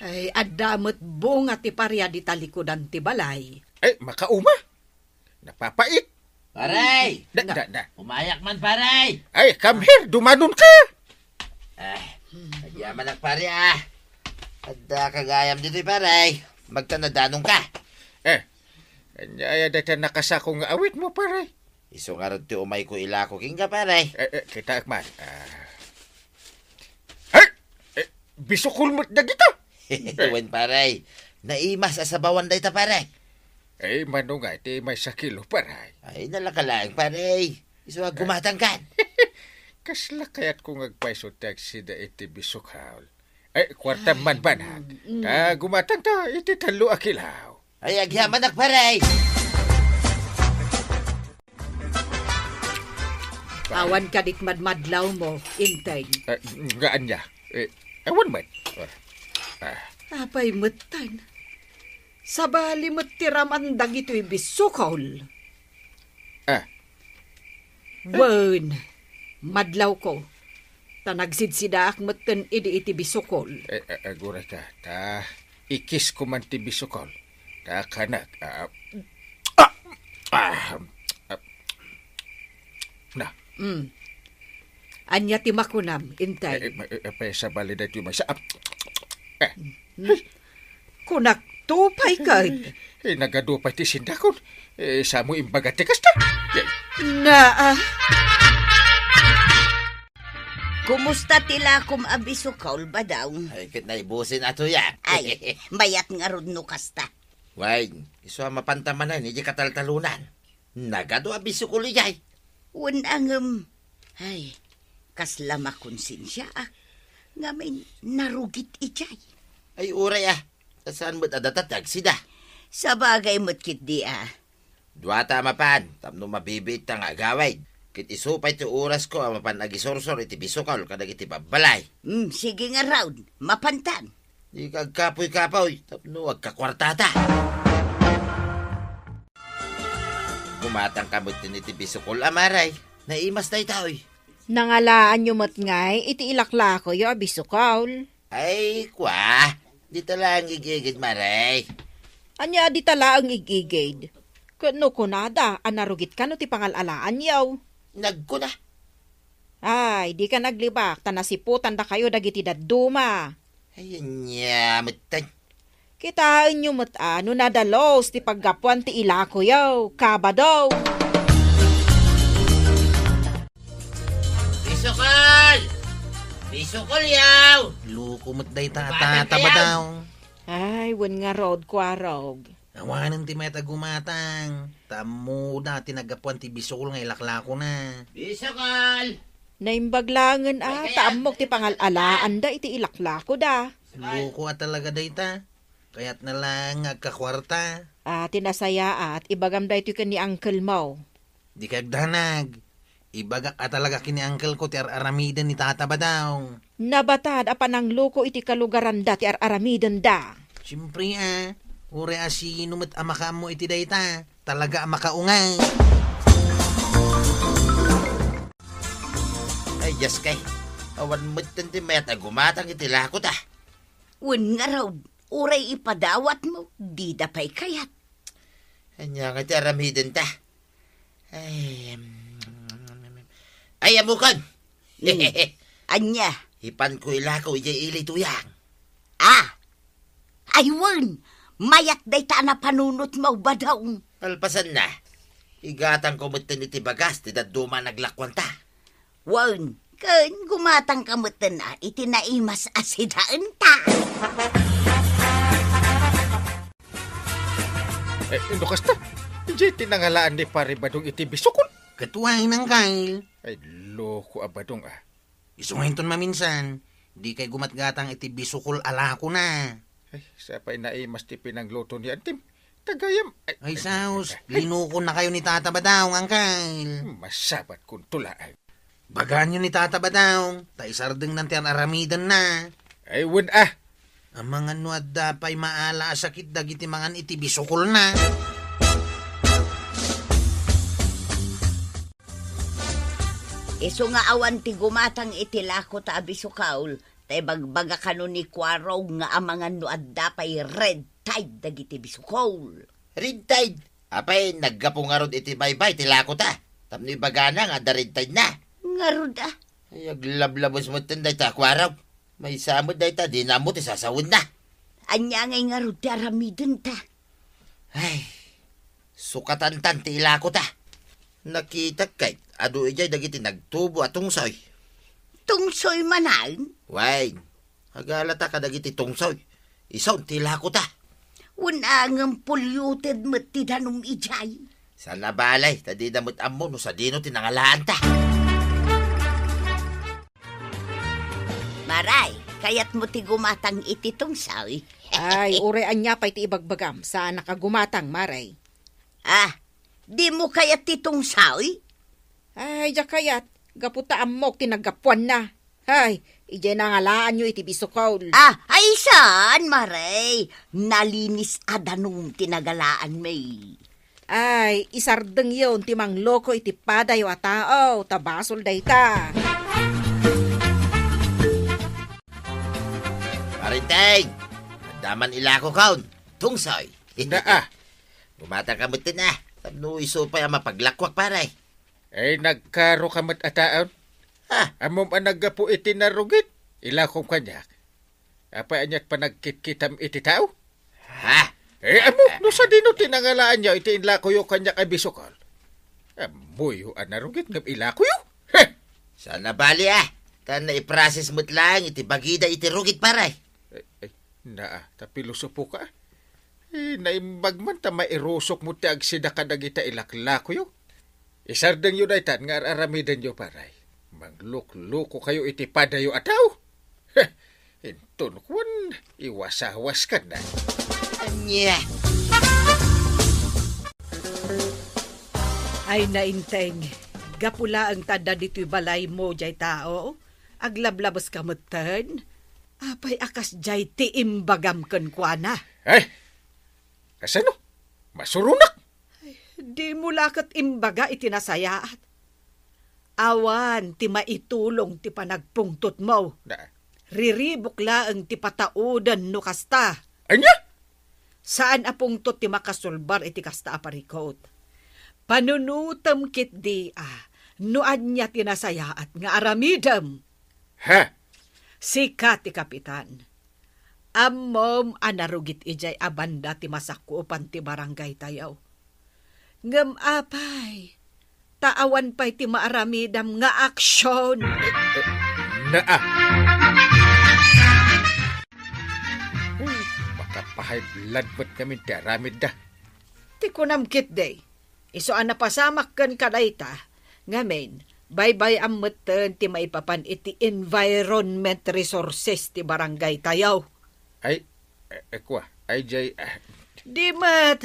Ay, adda met bunga ti paria dita likudan ti balay. Ay, makauma? Napapait. Pare! Da, da, da. Umayak man, pare! Ay, come here, dumanonka! Ah, agyamanak, pare, ah. Adda ka gayam ditoy, pare. Magtanadanong ka. Eh, ania aya dayta nakasako nga awitmo, pare? Isu ngarud ti umayko ilako kenka, pare. Eh, eh, kitaek man. Ah. Hey! Eh, bisukol met dagita. Wen, pare. Naimas a sabawan dayta, pare. Ay, mano nga iti maysa kilo, pare? Ay, nalaka laeng, pare. Isu a gumatangkan. Kasla kayatko nga agpayso ti agsida iti bisukol. Ay, kuartam man, banag. Mm. Ta gumatangta iti tallo a kilo. Ay, agyamanak, pare. Awan kadi madmadlawmo, Enteng. Eh, nga ania? Eh, awan met. Ah. Apay metten? Sabali met ti raman dagitoy bisukol. Ah. Wen, madlawko. Ta nagsidsidaak metten idi iti bisukol. Eh, eh, agurayka, ta ikisko man ti bisukol. Ta kanak, ah, ah, ah, ah, na. Mm. Ania ti makunam, Enteng? Eh, eh, eh, eh, sabali daytoy maysa. Ah, eh. Mm. Kunakto pay ket. Eh, nagadu pay ti sindakon. Eh, samo imbaga ti kasta. Eh. Naa. Kumusta ti lakom a bisukol, Badong? Ay, ket naibusin a tuyak. Ay, mayat ngarud no kasta. Wen, isu a mapanta manen iti kataltalonan. Nagadu a bisukol idiay. Wen a ngem, ay, kasla makonsensiaak. Ngamin, narugit idiay. Ay, uray a. Ta saan met a data ti agsida. Sabagay met ketdi a. Duata a mapan, tapno mabibiitta nga agawid. Ket isu pay ti orasko a mapan agisursor iti bisukol kadagiti babbalay. Hmm, sige ngarud, mapantan. Dika agkapuy-kapuy, tapno agkakuartata. Gumatangka metten iti bisukol a, Mare. Naimas daytoy. Nangalaanyo met ngay iti ilaklakoyo a bisukol? Ay, kua, dita laeng igigid, Mare. Ania a dita laeng igigid? Ket no kunada a narugit kano ti pangal-alaanyo? Nagkuna. Ay, dika naglibak, ta nasiputandakayo dagiti dadduma. Ay, ania metten. Kitaenyo met a no nadalus ti paggapuan ti ilakoyo, kabado. Bisukol! Bisukol yaw! Loko met dayta, Tata Badaw. Ay, wen ngarud, Kuarog. Awanen ti mayat a gumatang. Ta ammoda ti naggapuan ti bisukol nga ilaklakona. Bisukol! Naimbag laengen a, ta ammok ti pangal-alaanda iti ilaklakoda. Loko a talaga dayta. Kayatna laeng nga agkakuarta. A, ti nasayaat, ibagam daytoy ken ni uncle mo. Dika agdanag. Ibagak a talaga ken ni uncle ko ti ar-aramiden ni Tata Badaw. Nabatad a panangloko iti kalugaranda ti ar-aramidenda. Siempre a, uray a sino met a makaammo iti dayta, talaga a makaunget. Ay, Dios kay, awan metten ti mayat a gumatang iti lakota. Wen ngarud, uray ipadawatmo, dida pay kayat. Ania nga ti aramidenta? Ay, em, ay, ammokon! Hmm. Ania? Ipanko ilako idiay ili, Tuyang. Ah! Ay, wen! Mayat dayta a napanunotmo, Badaw. Kalpasanna, igatangko metten iti bagas ti dadduma a naglakuanta. Wen, ken gumatangka metten a iti naimas a sidaenta. Eh, no kasta, idiay ti nangalaan ni Pare Badong iti bisukol? Ket wen, Angkal. Ay, loko a Badong, a. Isu nga inton maminsan, dikay gumatgatang iti bisukol a lakona. Ay, sapay naimas ti pinangluto ni Antim. Tagayam, ay, ay, ay, saos, ay, ay. Linukonakayo ni Tata Badaw, Angkal. Masabatkonto laeng. Bagaanyo ni Tata Badaw, ta isardengnan ti ar-aramidenna. Ay, wen a. Amangan no adda pay maala a sakit dagiti mangan iti bisukolna. Isu nga awan ti gumatang iti lakota a bisukol, ta ibagbaga kano ni Kuarog nga amangan no adda pay red tide dagiti bisukol. Red tide? Apay, naggapu ngarud iti baybay ti lakota, tapno ibagana nga adda red tide na. Ngarud a. Ay, aglablabes metten dayta a Kuarog. Maysa met dayta, dina ammo ti sasawenna. Ania ngay ngarud ti aramidenta? Ay, sukatantan ti ilakota. Nakitak ket adu idiay dagiti nagtubo a tungsoy. Tungsoy manen? Wen, agalata kadagiti tungsoy. Isu ti ilakota. Wen a ngem polluted met ti danum idiay. Saan a bale, ta dida met ammo no sadino ti nangalaanta. Maray, kayatmo ti gumatang iti tungsoy? Ay, uray ania pay ti ibagbagam, saanak a gumatang, Maray. Ah, dimo kayat ti tungsoy? Ay, diak kayat, gapu ta ammok ti naggapuanna. Ay, idiay nangalaanyo iti bisukol. Ah, ay saan, Maray? Nalinis a danum ti nagalaanmi. Ay, isardengyon ti mangloko iti padayo a tao, ta basol dayta. Parinteng, adda man ilakokon, tungsoy. Naa. Gumatangka metten a, tapno isu pay a mapaglakuak, pare. Ay, nagkaroka met a taon. Ha? Ammom a naggapu iti narugit, ilakom kaniak. Apay ania't panagkitkitam iti tao? Ha? Eh, ammo, no sadino ti nangalaanyo iti inlakoyo kaniak a bisukol? Ammoyo a narugit ngem ilakoyo? Heh! Saan a bale a, ta naiprocess met laeng iti bagida iti rugit, pare. Ay, ay, naa, ta pilosopo ka. Eh, naimbag man ta mairusok mo ti agsida kadagita ilaklakoyo. Isardengyo daytan nga ar-aramidenyo, paray. Manglukluko kayo iti padayo a tao. Heh, inton kuan, iwasawas ka na. Ania? Ay, Nainteng, gapu laeng ta adda ditoy balaymo jay tao, aglablabes ka metten. Apay a kasjay ti imbagam kenkuana? Ay, kasano? Masuronak! Ay, dimo la ket imbaga iti nasayaat. Awan ti maitulong ti panagpungtotmo. Na. Riribuk laeng ti patauden no kasta. Ania? Saan a pungtot ti makasulbar iti kasta a parikut. Panunotem ketdi a, No ania ti nasayaat nga aramidem? Ha? Sika ti kapitan. Ammom a narugit idiay a banda ti masakupan ti barangay tayo. Ngem apay, ta awan pay ti maaramidam nga aksyon. Eh, eh, naa. Uy, maka-high blood met ngamin ti aramidda. Ti kunam ketdi, isu a napasamak ken kadayta, ngamin, baybay-am metten ti maipapan iti environment resources ti barangay tayo. Ay, eh, eh, kua, ay, jay, ah. Di met,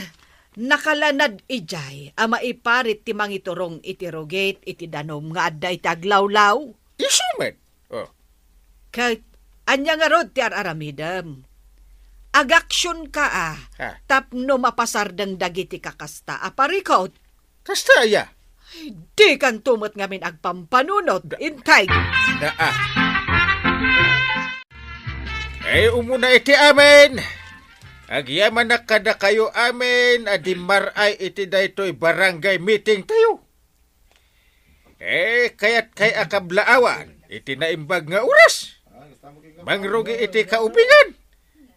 nakalanad idiay a maiparit ti mangiturong iti rugit iti danum nga adda iti aglawlaw. Isu met. Oh. Ket, ania ngarud ti ar-aramidem? Agaksionka a, ah, tapno mapasardeng dagiti kakasta a parikut. Kasta aya? Ay, dikanto met ngamin agpampanunot, da-, intay. Daa. Ay, umuna iti amin. Agyamanak kadakayo amin a dimmar-ay iti daytoy barangay meeting tayo. Eh, kayat kay a kablaawan iti naimbag nga oras. Mangrugi iti kaubingan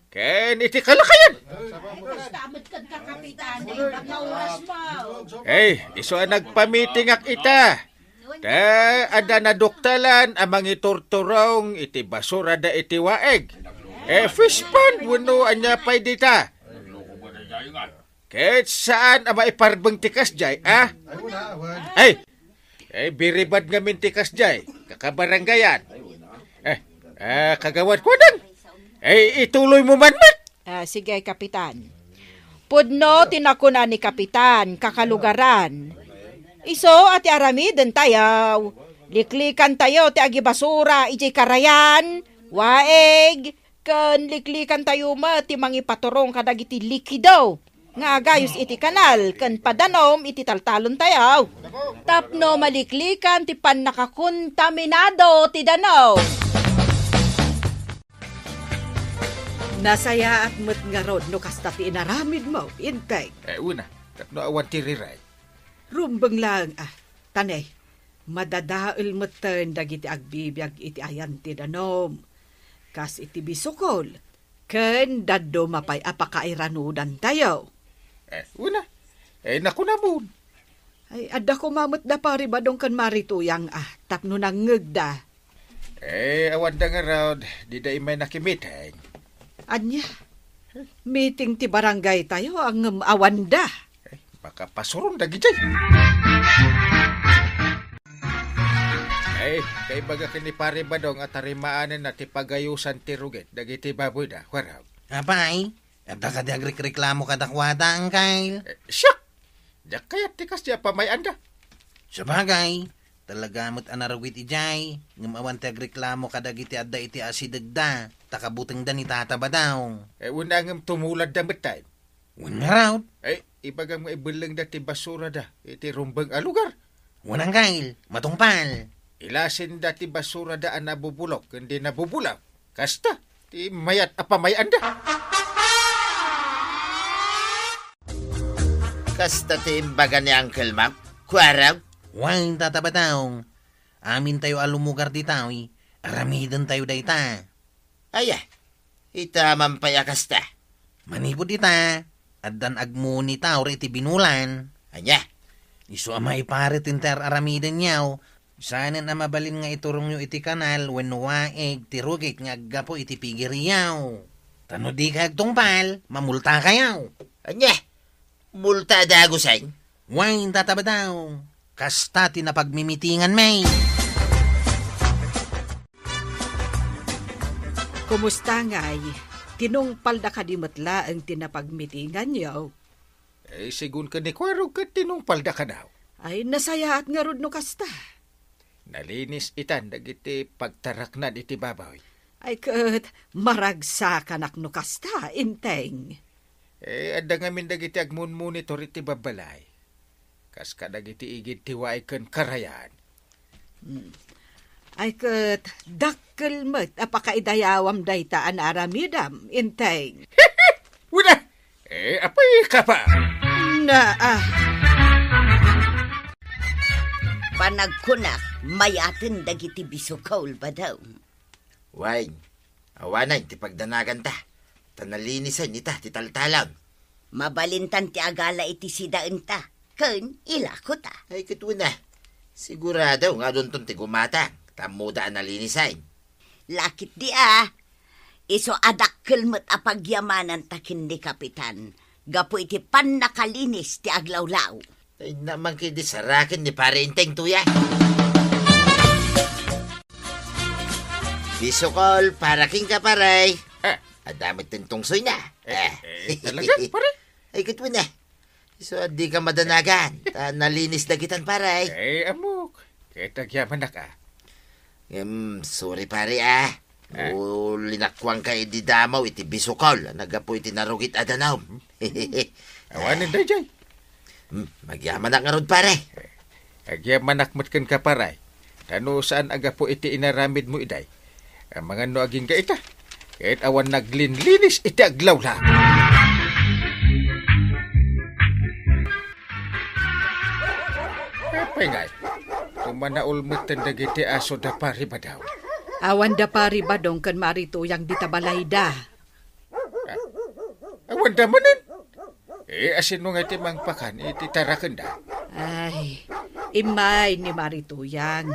ken iti kalakayan. Ay, isu a nagpamitingak ita. Ta adda naduktalan a mangiturturong iti basura da iti waeg. Eh, fish pond wenno ania pay dita. Ket saan a maiparbeng ti kasjay, a? Ay, ay, biribad ngamin ti kasjay, kakabarangayan. Eh, ah, kagawad ko, Dang. Ay, ituloy mo man met. Ah, sige, Kapitan. Pudno ti nakuna ni Kapitan, kakalugaran. Isu a ti aramiden tayo, liklikan tayo ti agibasura iti karayan, waeg, ken liklikan tayo met ti mangipaturong kadagiti likido nga agayus iti kanal ken padanum iti taltalon tayo. Tapno maliklikan ti pannakakontaminado ti danum. Nasayaat met ngarud no kasta ti inaramidmo, Inteng. Eh, una, tapno awan ti riray. Rumbeng laeng, ah, tane, madadael metten dagiti agbibiag iti ayan ti danum. Kas iti bisukol, ken dadduma pay a pakairanudan tayo. Eh, una, eh, nakunamon. Ay, adda koma met da Pari Badong ken Mari Tuyang, ah, tapno nangngegda. Eh, awan da ngarud, dida immay nakimeeting. Ania? Meeting ti barangay tayo, ngem awan da. Eh, makapasuron dagiti. Eh, kaibaga ken ni Pari Badong a tarimaanen na ti pagayusan ti rugit dagiti baboy da, warag. Apay, adda kadi agrikreklamo kadakuada, Angkel? Eh, siak! Diak kayat ti kasdi a pamay-anda. Sabagay, talaga met a narugit idiay, ngem awan ti agreklamo kadagiti adda iti asidegda, ta kabutengda ni Tata Badong. Eh, wen a ngem tumuladda metten. Wen ngarud? Eh, ibagam nga ibellengda ti basurada iti rumbeng a lugar. Wen, Angkel, matungpal. Ilasenda ti basurada a nabubulok ken di nabubulaw. Kasta ti mayat a pamay-anda. Kasta ti imbaga ni Uncle Mac, kuarag? Wen, Tata Badong. Amintayo a lumugar ditoy, aramidentayo dayta. Aya, ita man pay a kasta. Manipud ita, addan agmunitaw iti binulan. Ania? Isu a maiparit ti ar-aramidenyo, saanen a mabalin nga iturongyo iti kanal wenno waeg ti rugit nga aggapu iti pigiryo. Ta no dikay agtungpal, mamultakayo. Ania? Multa a dagusen? Wen, Tata Badong. Kasta ti napagmimitinganmi. Kumusta ngay? Tinungpalda kadi met laeng ti napagmitinganyo? Eh, sigun ken ni Kuarog ket tinungpalda kano. Ay, nasayaat ngarud no kasta. Nalinis itan dagiti pagtaraknan iti baboy. Ay ket, maragsakanak no kasta, Inteng. Eh, adda ngamin dagiti agmunmonitor iti babbalay. Kas kadagiti igid ti waeg ken karayan. Hmm. Ay ket, dakkel met a pakaidayawam dayta a naaramidam, Inteng. Wala! Eh, apay ka pa? Na, ah. Panagkunak, mayaten dagiti bisukol, Badong. Wen, awanen ti pagdanaganta, ta nalinisan ita ti taltalon. Mabalintan ti agala iti sidaenta, ken ilakota. Ay, ket wen a, sigurado nga adunton ti gumatang, ta ammoda a nalinisan. Lakit di a, isu a dakkel met a pagyamananta ken ni Kapitan, gapu iti pannakalinis ti aglawlaw. Ay, naman kay di saraken ni Pare Enteng, tuya. Bisukol, para kenka, pare. Ah. Adda met ti tungsoyna. Eh, ah. Eh, talaga, pare? Ay, ket wen a. Isu a dika madanagan. Ta nalinis dagitan, pare. Eh, ammok. Ket agyamanak a. Em, sorry, pare, ah. Ah. O, linakuanka idi damaw iti bisukol a naggapu iti narugit a danum. Awanen daydiay. Hmm, magyamanak ngarud, pare. Agyamanak met kenka, pare. Ta no saan a gapu iti inaramidmo idiay, amangan no agingga ita, ket awan naglinlinis iti aglawlaw. Apay ngay, tumanaol metten dagiti aso da Pari Badong. Awan da Pari Badong ken Mari Tuyang dita balayda. Ah, awan da manen. Eh, asino nga iti mangpakan iti tarakenda? Ay, immay ni Mari Tuyang.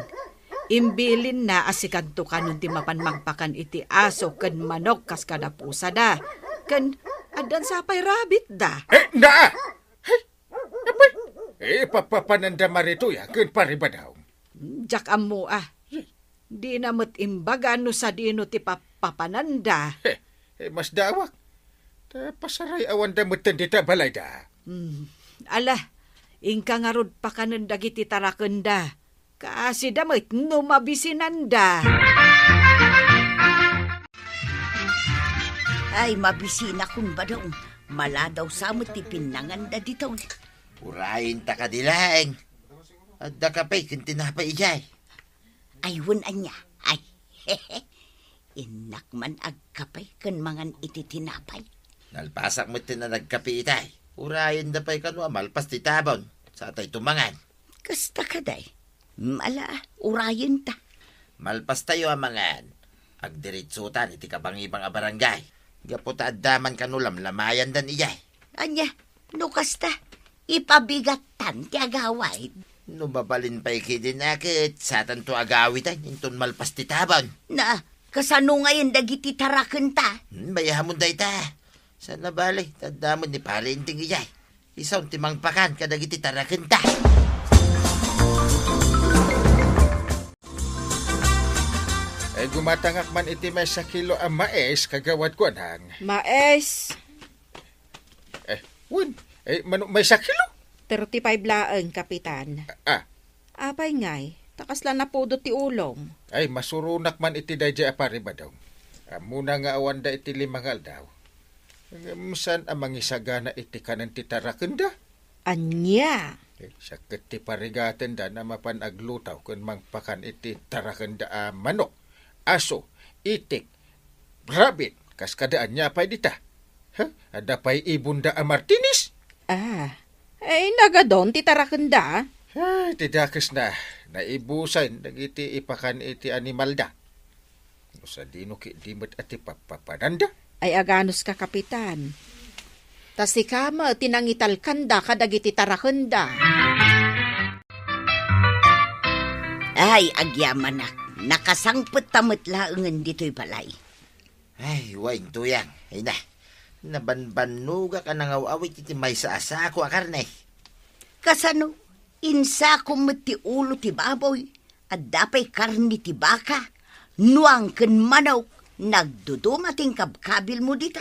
Imbilinna a sikanto kanon ti mapan mangpakan iti aso ken manok kas kada pusada. Ken addan sa pay rabbitda. Eh, naa! Hey, apay, eh, papapananda Mari Tuyang ken Pari Badong. Diak ammo a. Dina met imbaga no sadino ti papapananda. He, eh, masdaawak. Ta pasaray-awanda metten dita balayda. Hmm. Ala, inka ngarud pakanen dagiti tarakenda. Kasida met no mabisinanda. Ay, mabisinakon, Badong. Maladaw sa met ti pinnanganda ditoy. Urayenta kadi laeng. Adda kape ken tinapay idiay. Ay, wen ania? Ay, innak man agkape ken mangan iti tinapay. Nalpasak met ti nagkape itay. Urayenda pay kano a malpas ti tabon. Satay tumangan. Kasta kaday. Mala, urayenta. Malpastayo a mangan. Agdiritsutan iti kabangibang a barangay. Gapu ta adda man kano lamlamayandan idiay. Ania, no kasta, ipabigattan ti agawid. No mabalin pay kidin a ket satanto agawiden inton malpas ti tabon. Na, kasano ngayen dagiti tarakenta? Hmm, mayamon dayta. Sana bale, taddamen ni Pare Enteng idiay. Isu ti mangpakan kadagiti tarakenta. Ay, gumatangak man iti maysa kilo a mais, kagawad Kuanang. Mais? Eh, wen, eh, mano, maysa kilo? Thirty-five laeng, Kapitan. Ah. Apay ngay, ta kasla napudot ti ulom. Ay, masuronak man iti daydiay a Pari Badong. Ammona nga awanda iti lima nga aldaw. Ngem saan a mangisagana iti kanen ti tarakenda? Ania? Eh, siak ket ti parigatenda na mapan aglutaw ken mangpakan iti tarakenda a manok, aso, itik, rabbit, kas kada ania pay dita. Ha? Adda pay ibonda a Martinez? Ah, ay, nagadon ti tarakenda? Ay, ti dakesna, naibusen dagiti ipakan iti animalda. No sadino ketdi met a ti papapananda? Ay, aganuska, Kapitan. Ta sika met ti nangitalkanda kadagiti tarakenda. Ay, agyamanak, nakasangpet ta met laengen ditoy balay. Ay, wen, Tuyang, ay na, nabanbannogak a nangaw-awit iti maysa a sako a karne. Kasano? Insakom met ti ulo ti baboy, adda pay karne ti baka, nuang ken manok, nagduduma ti inkabkabilmo dita.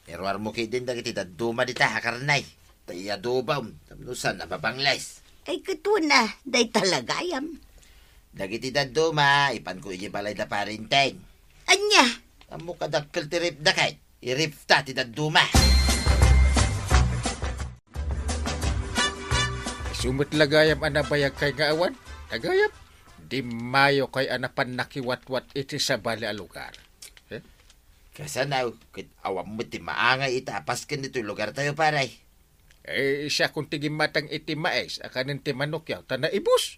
Iruarmo ketdin dagiti dadduma dita a karne, ta iadobam, tapno saan a mabangles. Ay, ket wen a, dayta la gayam. Dagiti dadduma, ipanko idiay balay da Pare Enteng. Ania? Ammok a dakkel ti ref da ket, i-ref ta ti dadduma. Isu met la gayam a nabayagkay nga awan, a gayam, dimmayokay a napan nakiwatwat iti sabali a lugar. Eh? Kasano, ket awan met ti maangay ita a pasken ditoy lugartayo, pare. Eh, siakon ti gimmatang iti mais a kanen ti manokyo, ta naibus.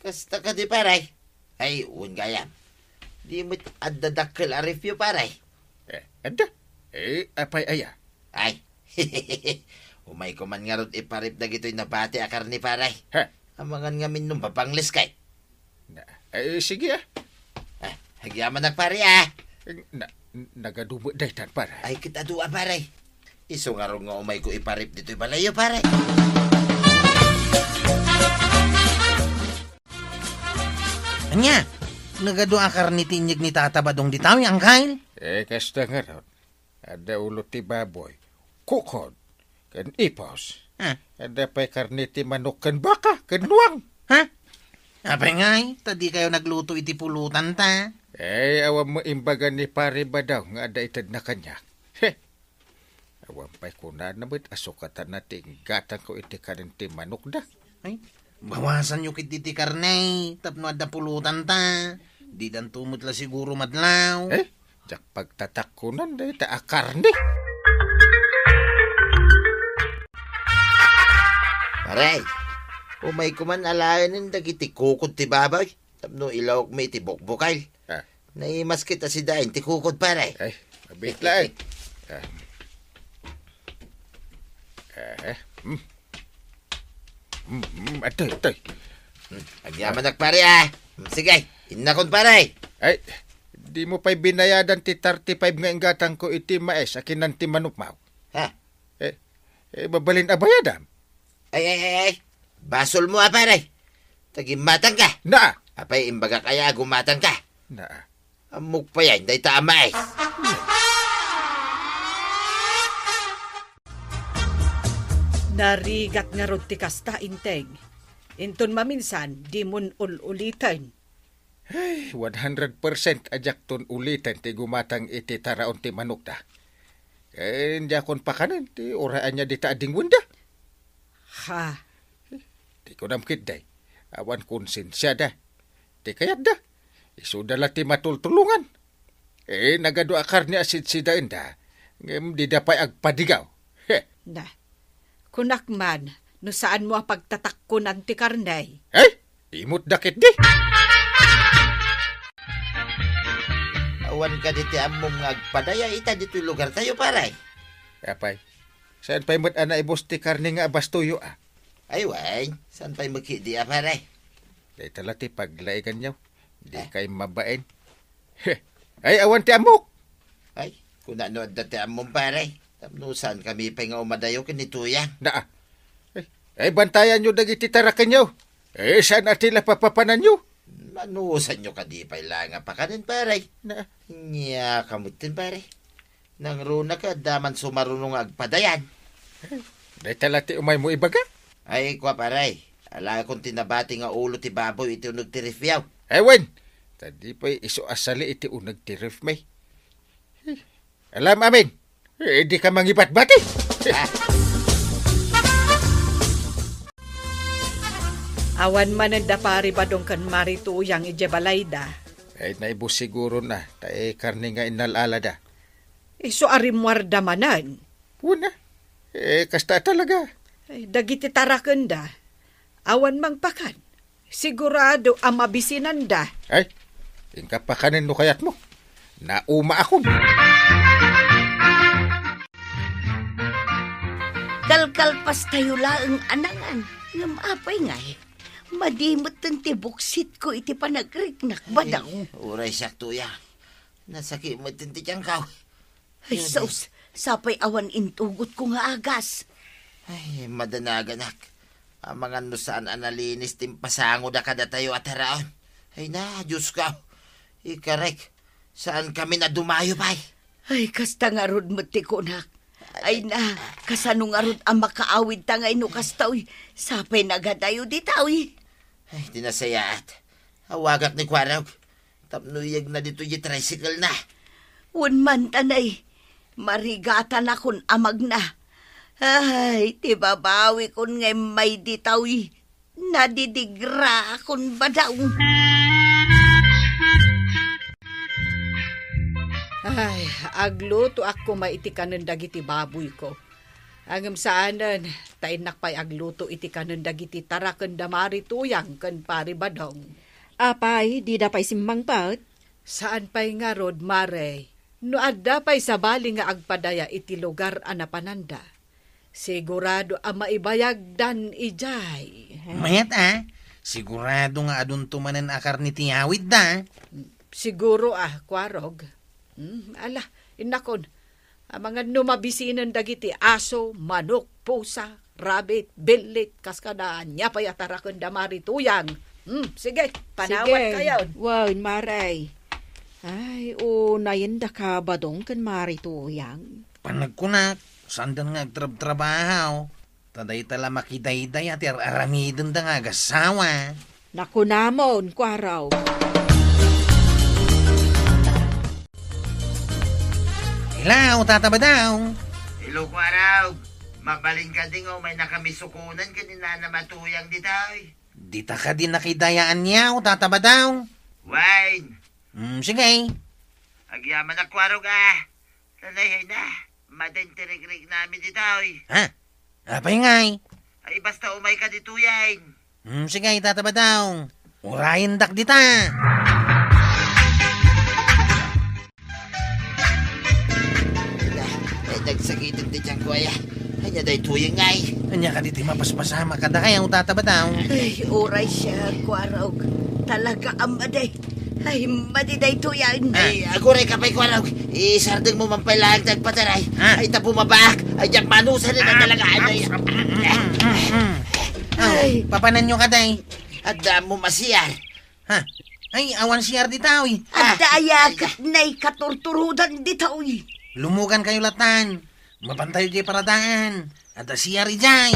Kasta kadi, pare? Ay, wen gayam. Di met adda dakkel a refyo, pare. Eh, adda? Eh, apay aya? Ay. Umayko man ngarud iparip dagitoy nabati a karne, pare. Ha? Amangan ngamin no mabangles kay. Na, eh, sige, ah. Ah, agyamanak, pare, ah. Eh, na, nagadu met daytan, pare. Ay, ket adu a, pare. Isu ngarud nga umayko iparip ditoy balayyo, pare. Ania? Nagadu a karne ti inyeg ni Tata Badong dita, Angkel? Eh, kasta ngarud. Adda ulo ti baboy, kukod, ken ipos. Ah. Adda pay karne ti manok ken baka ken luang. Ha? Apay ngay, ta dikayo nagluto iti pulotanta? Eh, awan met imbaga ni Pare Badong nga adda itedna kaniak. He! Awan pay kunana met a sukatana ti inggatangko iti kanen ti manokda. Ay, bawasanyo ketdi ti karne tapno adda pulotanta. Didanto met la siguro madlaw. Eh, diak pagtatakkonan dayta a karne. Pare, umayko man alaenen dagiti kukod ti baboy tapno ilawokmi iti bukbukal. Ah. Naimas ket a sidain ti kukod, pare. Ay, abitla, eh. Ah. Eh, hmm. Hmm, hmm, atoy, atoy. Hmm, agyamanak, pare, ah. Hmm, sige, innakon, pare. Ay, dimo pay binayadan ti thirty-five nga inggatangko iti mais a kinan ti manokmo. Ha? Eh, eh, mabalin a bayadam? Ay, ay, ay, ay. Basolmo a, pare. Ta gummatangka. Na! Apay, imbagak aya a gummatangka? Na. Ammok payen dayta a mais. Narigat ngarud ti kasta, Inteng. Inton maminsan, dimon ul-uliten. Ay, one hundred percent a diakton uliten ti gumatang iti taraon ti manokda. Ken diakon pakanen ti uray ania dita a dingwenda. Ha? Ti kunam ketdi, awan konsensiada. Ti kayatda, isuda la ti matultulongan. Eh, nagadu a karne a sidsidaenda, ngem dida pay agpadigaw. He. Na, kunak man, no saanmo a pagtatakkonan ti karne. Eh? Imutda ketdi. Awan kadi ti ammom nga agpadaya ita ditoy lugartayo, pare? Apay, saan pay met a naibus ti karne nga abastoyo, a? Ay, wen, saan pay met ketdi a, pare? Dayta la ti paglaeganyo. Dikay mabain. He. Ay, awan ti ammok. Ay, kunano adda ti ammom, pare? Tapno saankami pay nga umadayo ken ni Tuyang. Naa. Ay, ay, bantayanyo dagiti tarakenyo. Eh, saan a ti la papapananyo? Manusanyo kadi pay la nga pakanen, pare. Naa. Nia kamutin, pare. Nangruna ka, adda man sumaruno nga agpadayan. Dayta la ti umaymo ibaga? Ay, kua, pare. Alaekon ti nabati nga ulo ti baboy iti uneg ti refyo. Ay, wen! Ta di pay isu a sali iti uneg ti refmi. Alam amin. Eh, di ka mangibatbati. Ah. Awan manen da Pari Badong ken Mari Tuyang idiay balayda. Ay, naibus siguro na, ta, eh, karne nga innal-alada. Isu a rimmuarda manen. Wen a. Eh, kasta talaga. Ay, dagiti tarakenda, awan mangpakan. Sigurado a mabisinanda. Ay, inka pakanen no kayatmo. Naumaakon. Kalkalpastayo laeng a nangan. Ngem apay ngay? Madi metten ti buksitko iti panagriknak, Badong. Ay, uray siak, Tuyang. Nasakit metten ti tiangko. Ay, Dios, sus, sapay awan intugotko nga agas. Ay, madanaganak. Amangan no saan a nalinis ti impasangoda kadatayo a taraon. Ay na, Diosko. Ikarek, saankami a dumayo pay. Ay, kasta ngarud met ti kunak. Ay na, kasano ngarud a makaawidta ngay no kasta, uy? Sapay nagadayo dita, uy. Ay, ti nasayaat. Awagak ni Kuarog. Tapno iyegna ditoy ti tricycle na. Wen man, tanay, marigatanakon a magna. Ay, ti babawikon nga immay dita, uy. Nadidigraakon, Badong. Ay, aglutoak koma iti kanen dagiti baboyko. Ngem saanen, ta innak pay agluto iti kanen dagiti taraken da Mari Tuyang ken Pari Badong. Apay, dida pay simmangpet? Saan pay ngarud, Mare. No adda pay sabali nga agpadaya iti lugar a napananda, sigurado a maibayagdan idiay. Mayat a, sigurado nga adunto manen a karne ti awidda. Siguro a, Kuarog. Hmm, ala, innakon. Amangan no mabisinen dagiti aso, manok, pusa, rabbit, billit, kaskada ania pay a taraken da Mari Tuyang. Hmm, sige, panawat kayon. Wen, Mare. Ay, unayen daka Badong ken Mari Tuyang. Panagkunak, saanda nga agtrabtrabaho. Ta dayta la makidaydaya ti ar-aramidenda nga agassawa. Nakunamon, Kuarog. Hello, Tata Badong. Hello, Kuarog. Mabalin kadi nga umayna kami sukonen ken ni Nana Matuyang ditoy? Dita kadi nakidayaan niya, Tata Badong? Wen. Hmm, sige. Agyamanak, Kuarog a. Nanay, ay na. Maden ti rikriknami ditoy. Ha? Apay ngay? Ay, basta umayka ditoyen. Hmm, sige, Tata Badong. Urayendak dita. Ay, nagsakiten ti tiyanko, ay. Ania daytoy ngay? Ania kadi ti mapaspasamak kadakayo, Tata Badong? Ay, uray siak, Kuarog. Talaga a madi. Ay, madi daytoyen. Ay, aguray ka pay, Kuarog. Isardengmo man pay laeng ti agpataray. Ah. Ay, ta bumabaak. Ay, diak manusanen a talaga. Ay, ay. Mm, mm, mm, mm. Ay. Papananyo kadi? Adda mo masiar. Ha? Ay, awan siar ditoy. Ah. Adda aya ket naikaturturodan ditoy. Lumugankayo latan. Mapantayo diay paradaan. Adda siar idiay.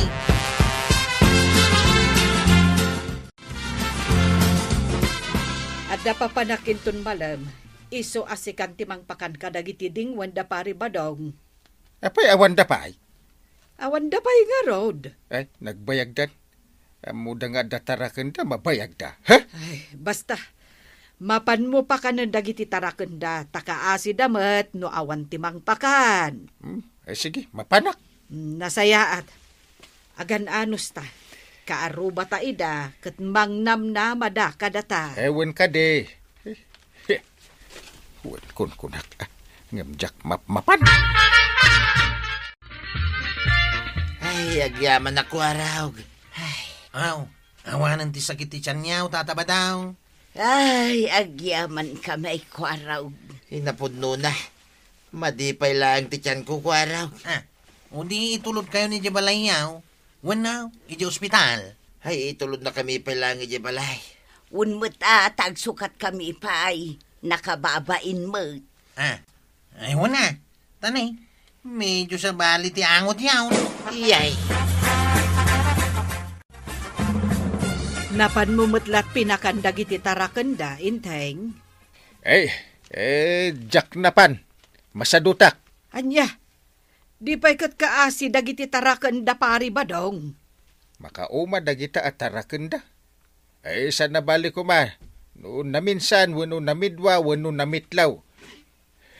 Adda papanak inton malem, isu a sikan ti mangpakan kadagiti dingwen da Pari Badong. Apay, awanda pay? Awanda pay ngarud. Ay, nagbayagdan. Ammoda nga adda tarakenda, mabayagda. Ha? Ay, basta. Mapanmo pakanen dagiti tarakenda, ta kaasida met no awan ti mangpakan. Hmm, ay, sige, mapanak. Hmm, nasayaat. Agan-anos ta. Kaarrubata ida, ket mangnamnamada kadata. Ewen kadi. Eh, eh. Wen kunkunak, ah, ngem diak mapmapan. Ay, agyamanak, Kuarog. Ay. Aw, awanen ti sakit ti tianyo, Tata Badong. Ay, agyamanka met, Kuarog. Inapudnona. Madi pay laeng ti tianko, Kuarog. Ah, o di itulodkayon idiay balayyo. Wenno, idiay ospital. Ay, itulodnakami pay laeng idiay balay. Wen met a, ta agsukatkami pay. Nakababain met. Ah, ay, wen a. Tanay, medyo sabali ti angotyo. Iyay. Napanmo met la't pinakan dagiti tarakenda, Inteng? Eh, eh, diak napan. Masadutak. Ania? Di pay ket kaasi dagiti tarakenda Pari Badong? Makauma dagita a tarakenda. Ay, saan a bali koma no naminsan wenno namidua wenno namitlaw.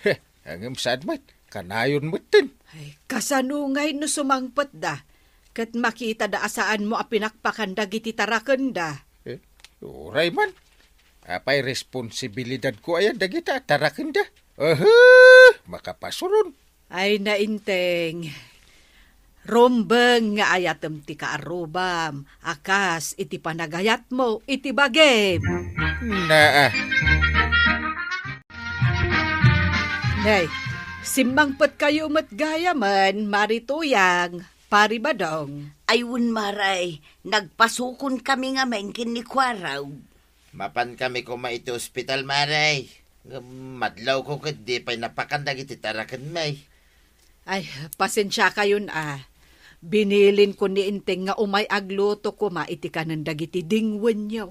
Heh, ngem saan met, kanayon metten. Ay, kasano ngay no sumangpetda ket makitada a saanmo a pinakpakan dagiti tarakenda? Eh, uray man. Apay responsibilidadko aya dagita a tarakenda? Aha, makapasuron. Ay, nainteng. Rumbeng nga ayatem ti kaarrubam, a kas iti panagayatmo iti bagim. Naa. Nay, simmangpetkayo met gayamen, Mari Tuyang, Pari Badong. Ay, wen, Mare, nagpasukonkami ngamin ken ni Kuarog. Mapankami koma iti ospital, Mare. Ngem madlawko ket di pay napakan dagiti tarakenmi. Ay, pasensiakayon a. Binilinko ni Inteng nga umay agluto koma iti kanen dagiti dingwenyo.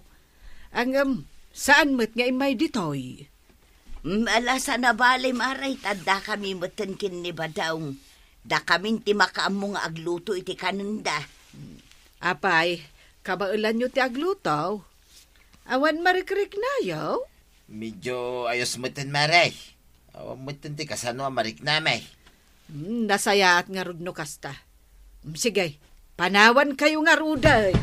Ngem, saan met nga immay ditoy? Mm, ala, saan a bali, Mare, ta addakami metten ken ni Badong. Dakamin ti makaammo nga agluto iti kanenda. Apay, kabaelanyo ti agluto? Awan marikriknayo? Medyo ayos metten, Mare. Awan metten ti kasano a mariknami. Hmm, nasayaat ngarud no kasta. Sige, panawankayo ngaruden.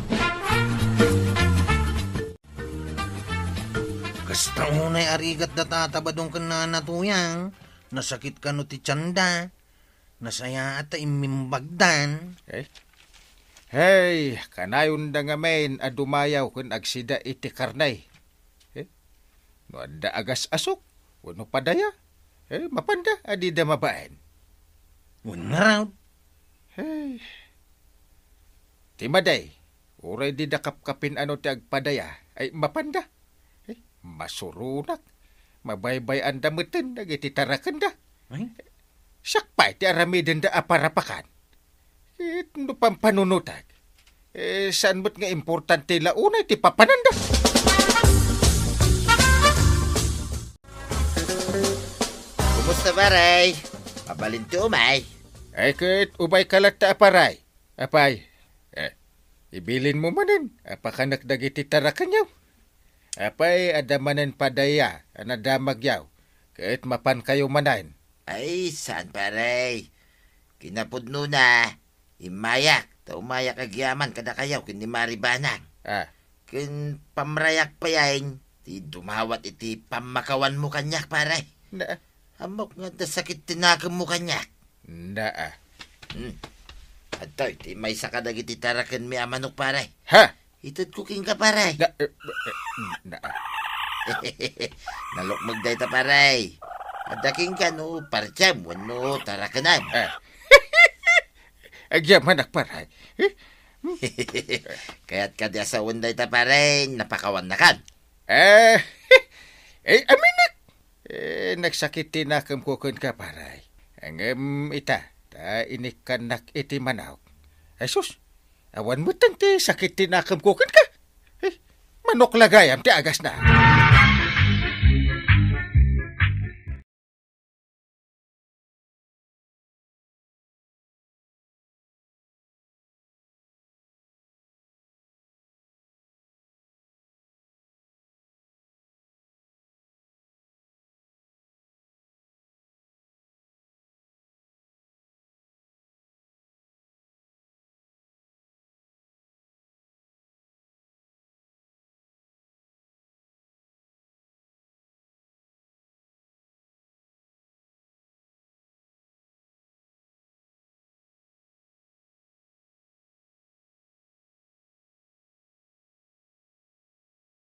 Kasta unay a rigat da Tata Badong ken Nana Tuyang. Nasakit kano ti tienda. Nasayaat ta immimbagdan. Eh? Hey, kanayonda ngamin a dumayaw ken agsida iti karne. Eh? No adda agas-asok wenno padaya, eh, mapanda a dida mabaen. Wen ngarud. Hey. Ti madi, uray dida kapkapin ano ti agpadaya, ay mapanda. Eh, masuronak. Mabaybay-anda metten dagiti tarakenda. Ay? Siak pay ti aramidenda a parapakan. Ket no pampanunotek, eh, saan met nga importante la unay ti papananda. Kumusta, pare? Mabalin ti umay? Ay, ket ubay ka latta, pare. Apay, eh, ibilin mo manen a pakanek dagiti tarakenyo. Apay, adda manen padaya a nadamagyo, ket mapankayo manen. Ay, saan, pare. Kinapudnona, immayak, ta umayak agyaman kadakayo ken ni Mari Banang. Ah. Ken pamrayak payen, ti dumawat iti pammakawanmo kaniak, pare. Na. Ammok nga adda sakit ti nakemmo kaniak. Na, ah. Hmm. Adtoy, ti maysa kadagiti tarakenmi a manok, pare. Ha? Itedko kenka, pare. Na, eh, eh, na, ah. Nalukmeg dayta, pare. Adda kenka no partiam wenno tarakenem. Ah. Agyamanak, pare. Eh? Kayat kadi a sawen dayta, pare, napakawannakan. Eh, eh, aminek. Eh, nagsakit ti nakemko kenka, pare. Ngem ita, ta inikkannak iti manok. Ay sus, awan metten ti sakit ti nakemko kenka. Eh, manok la gayam ti agasna.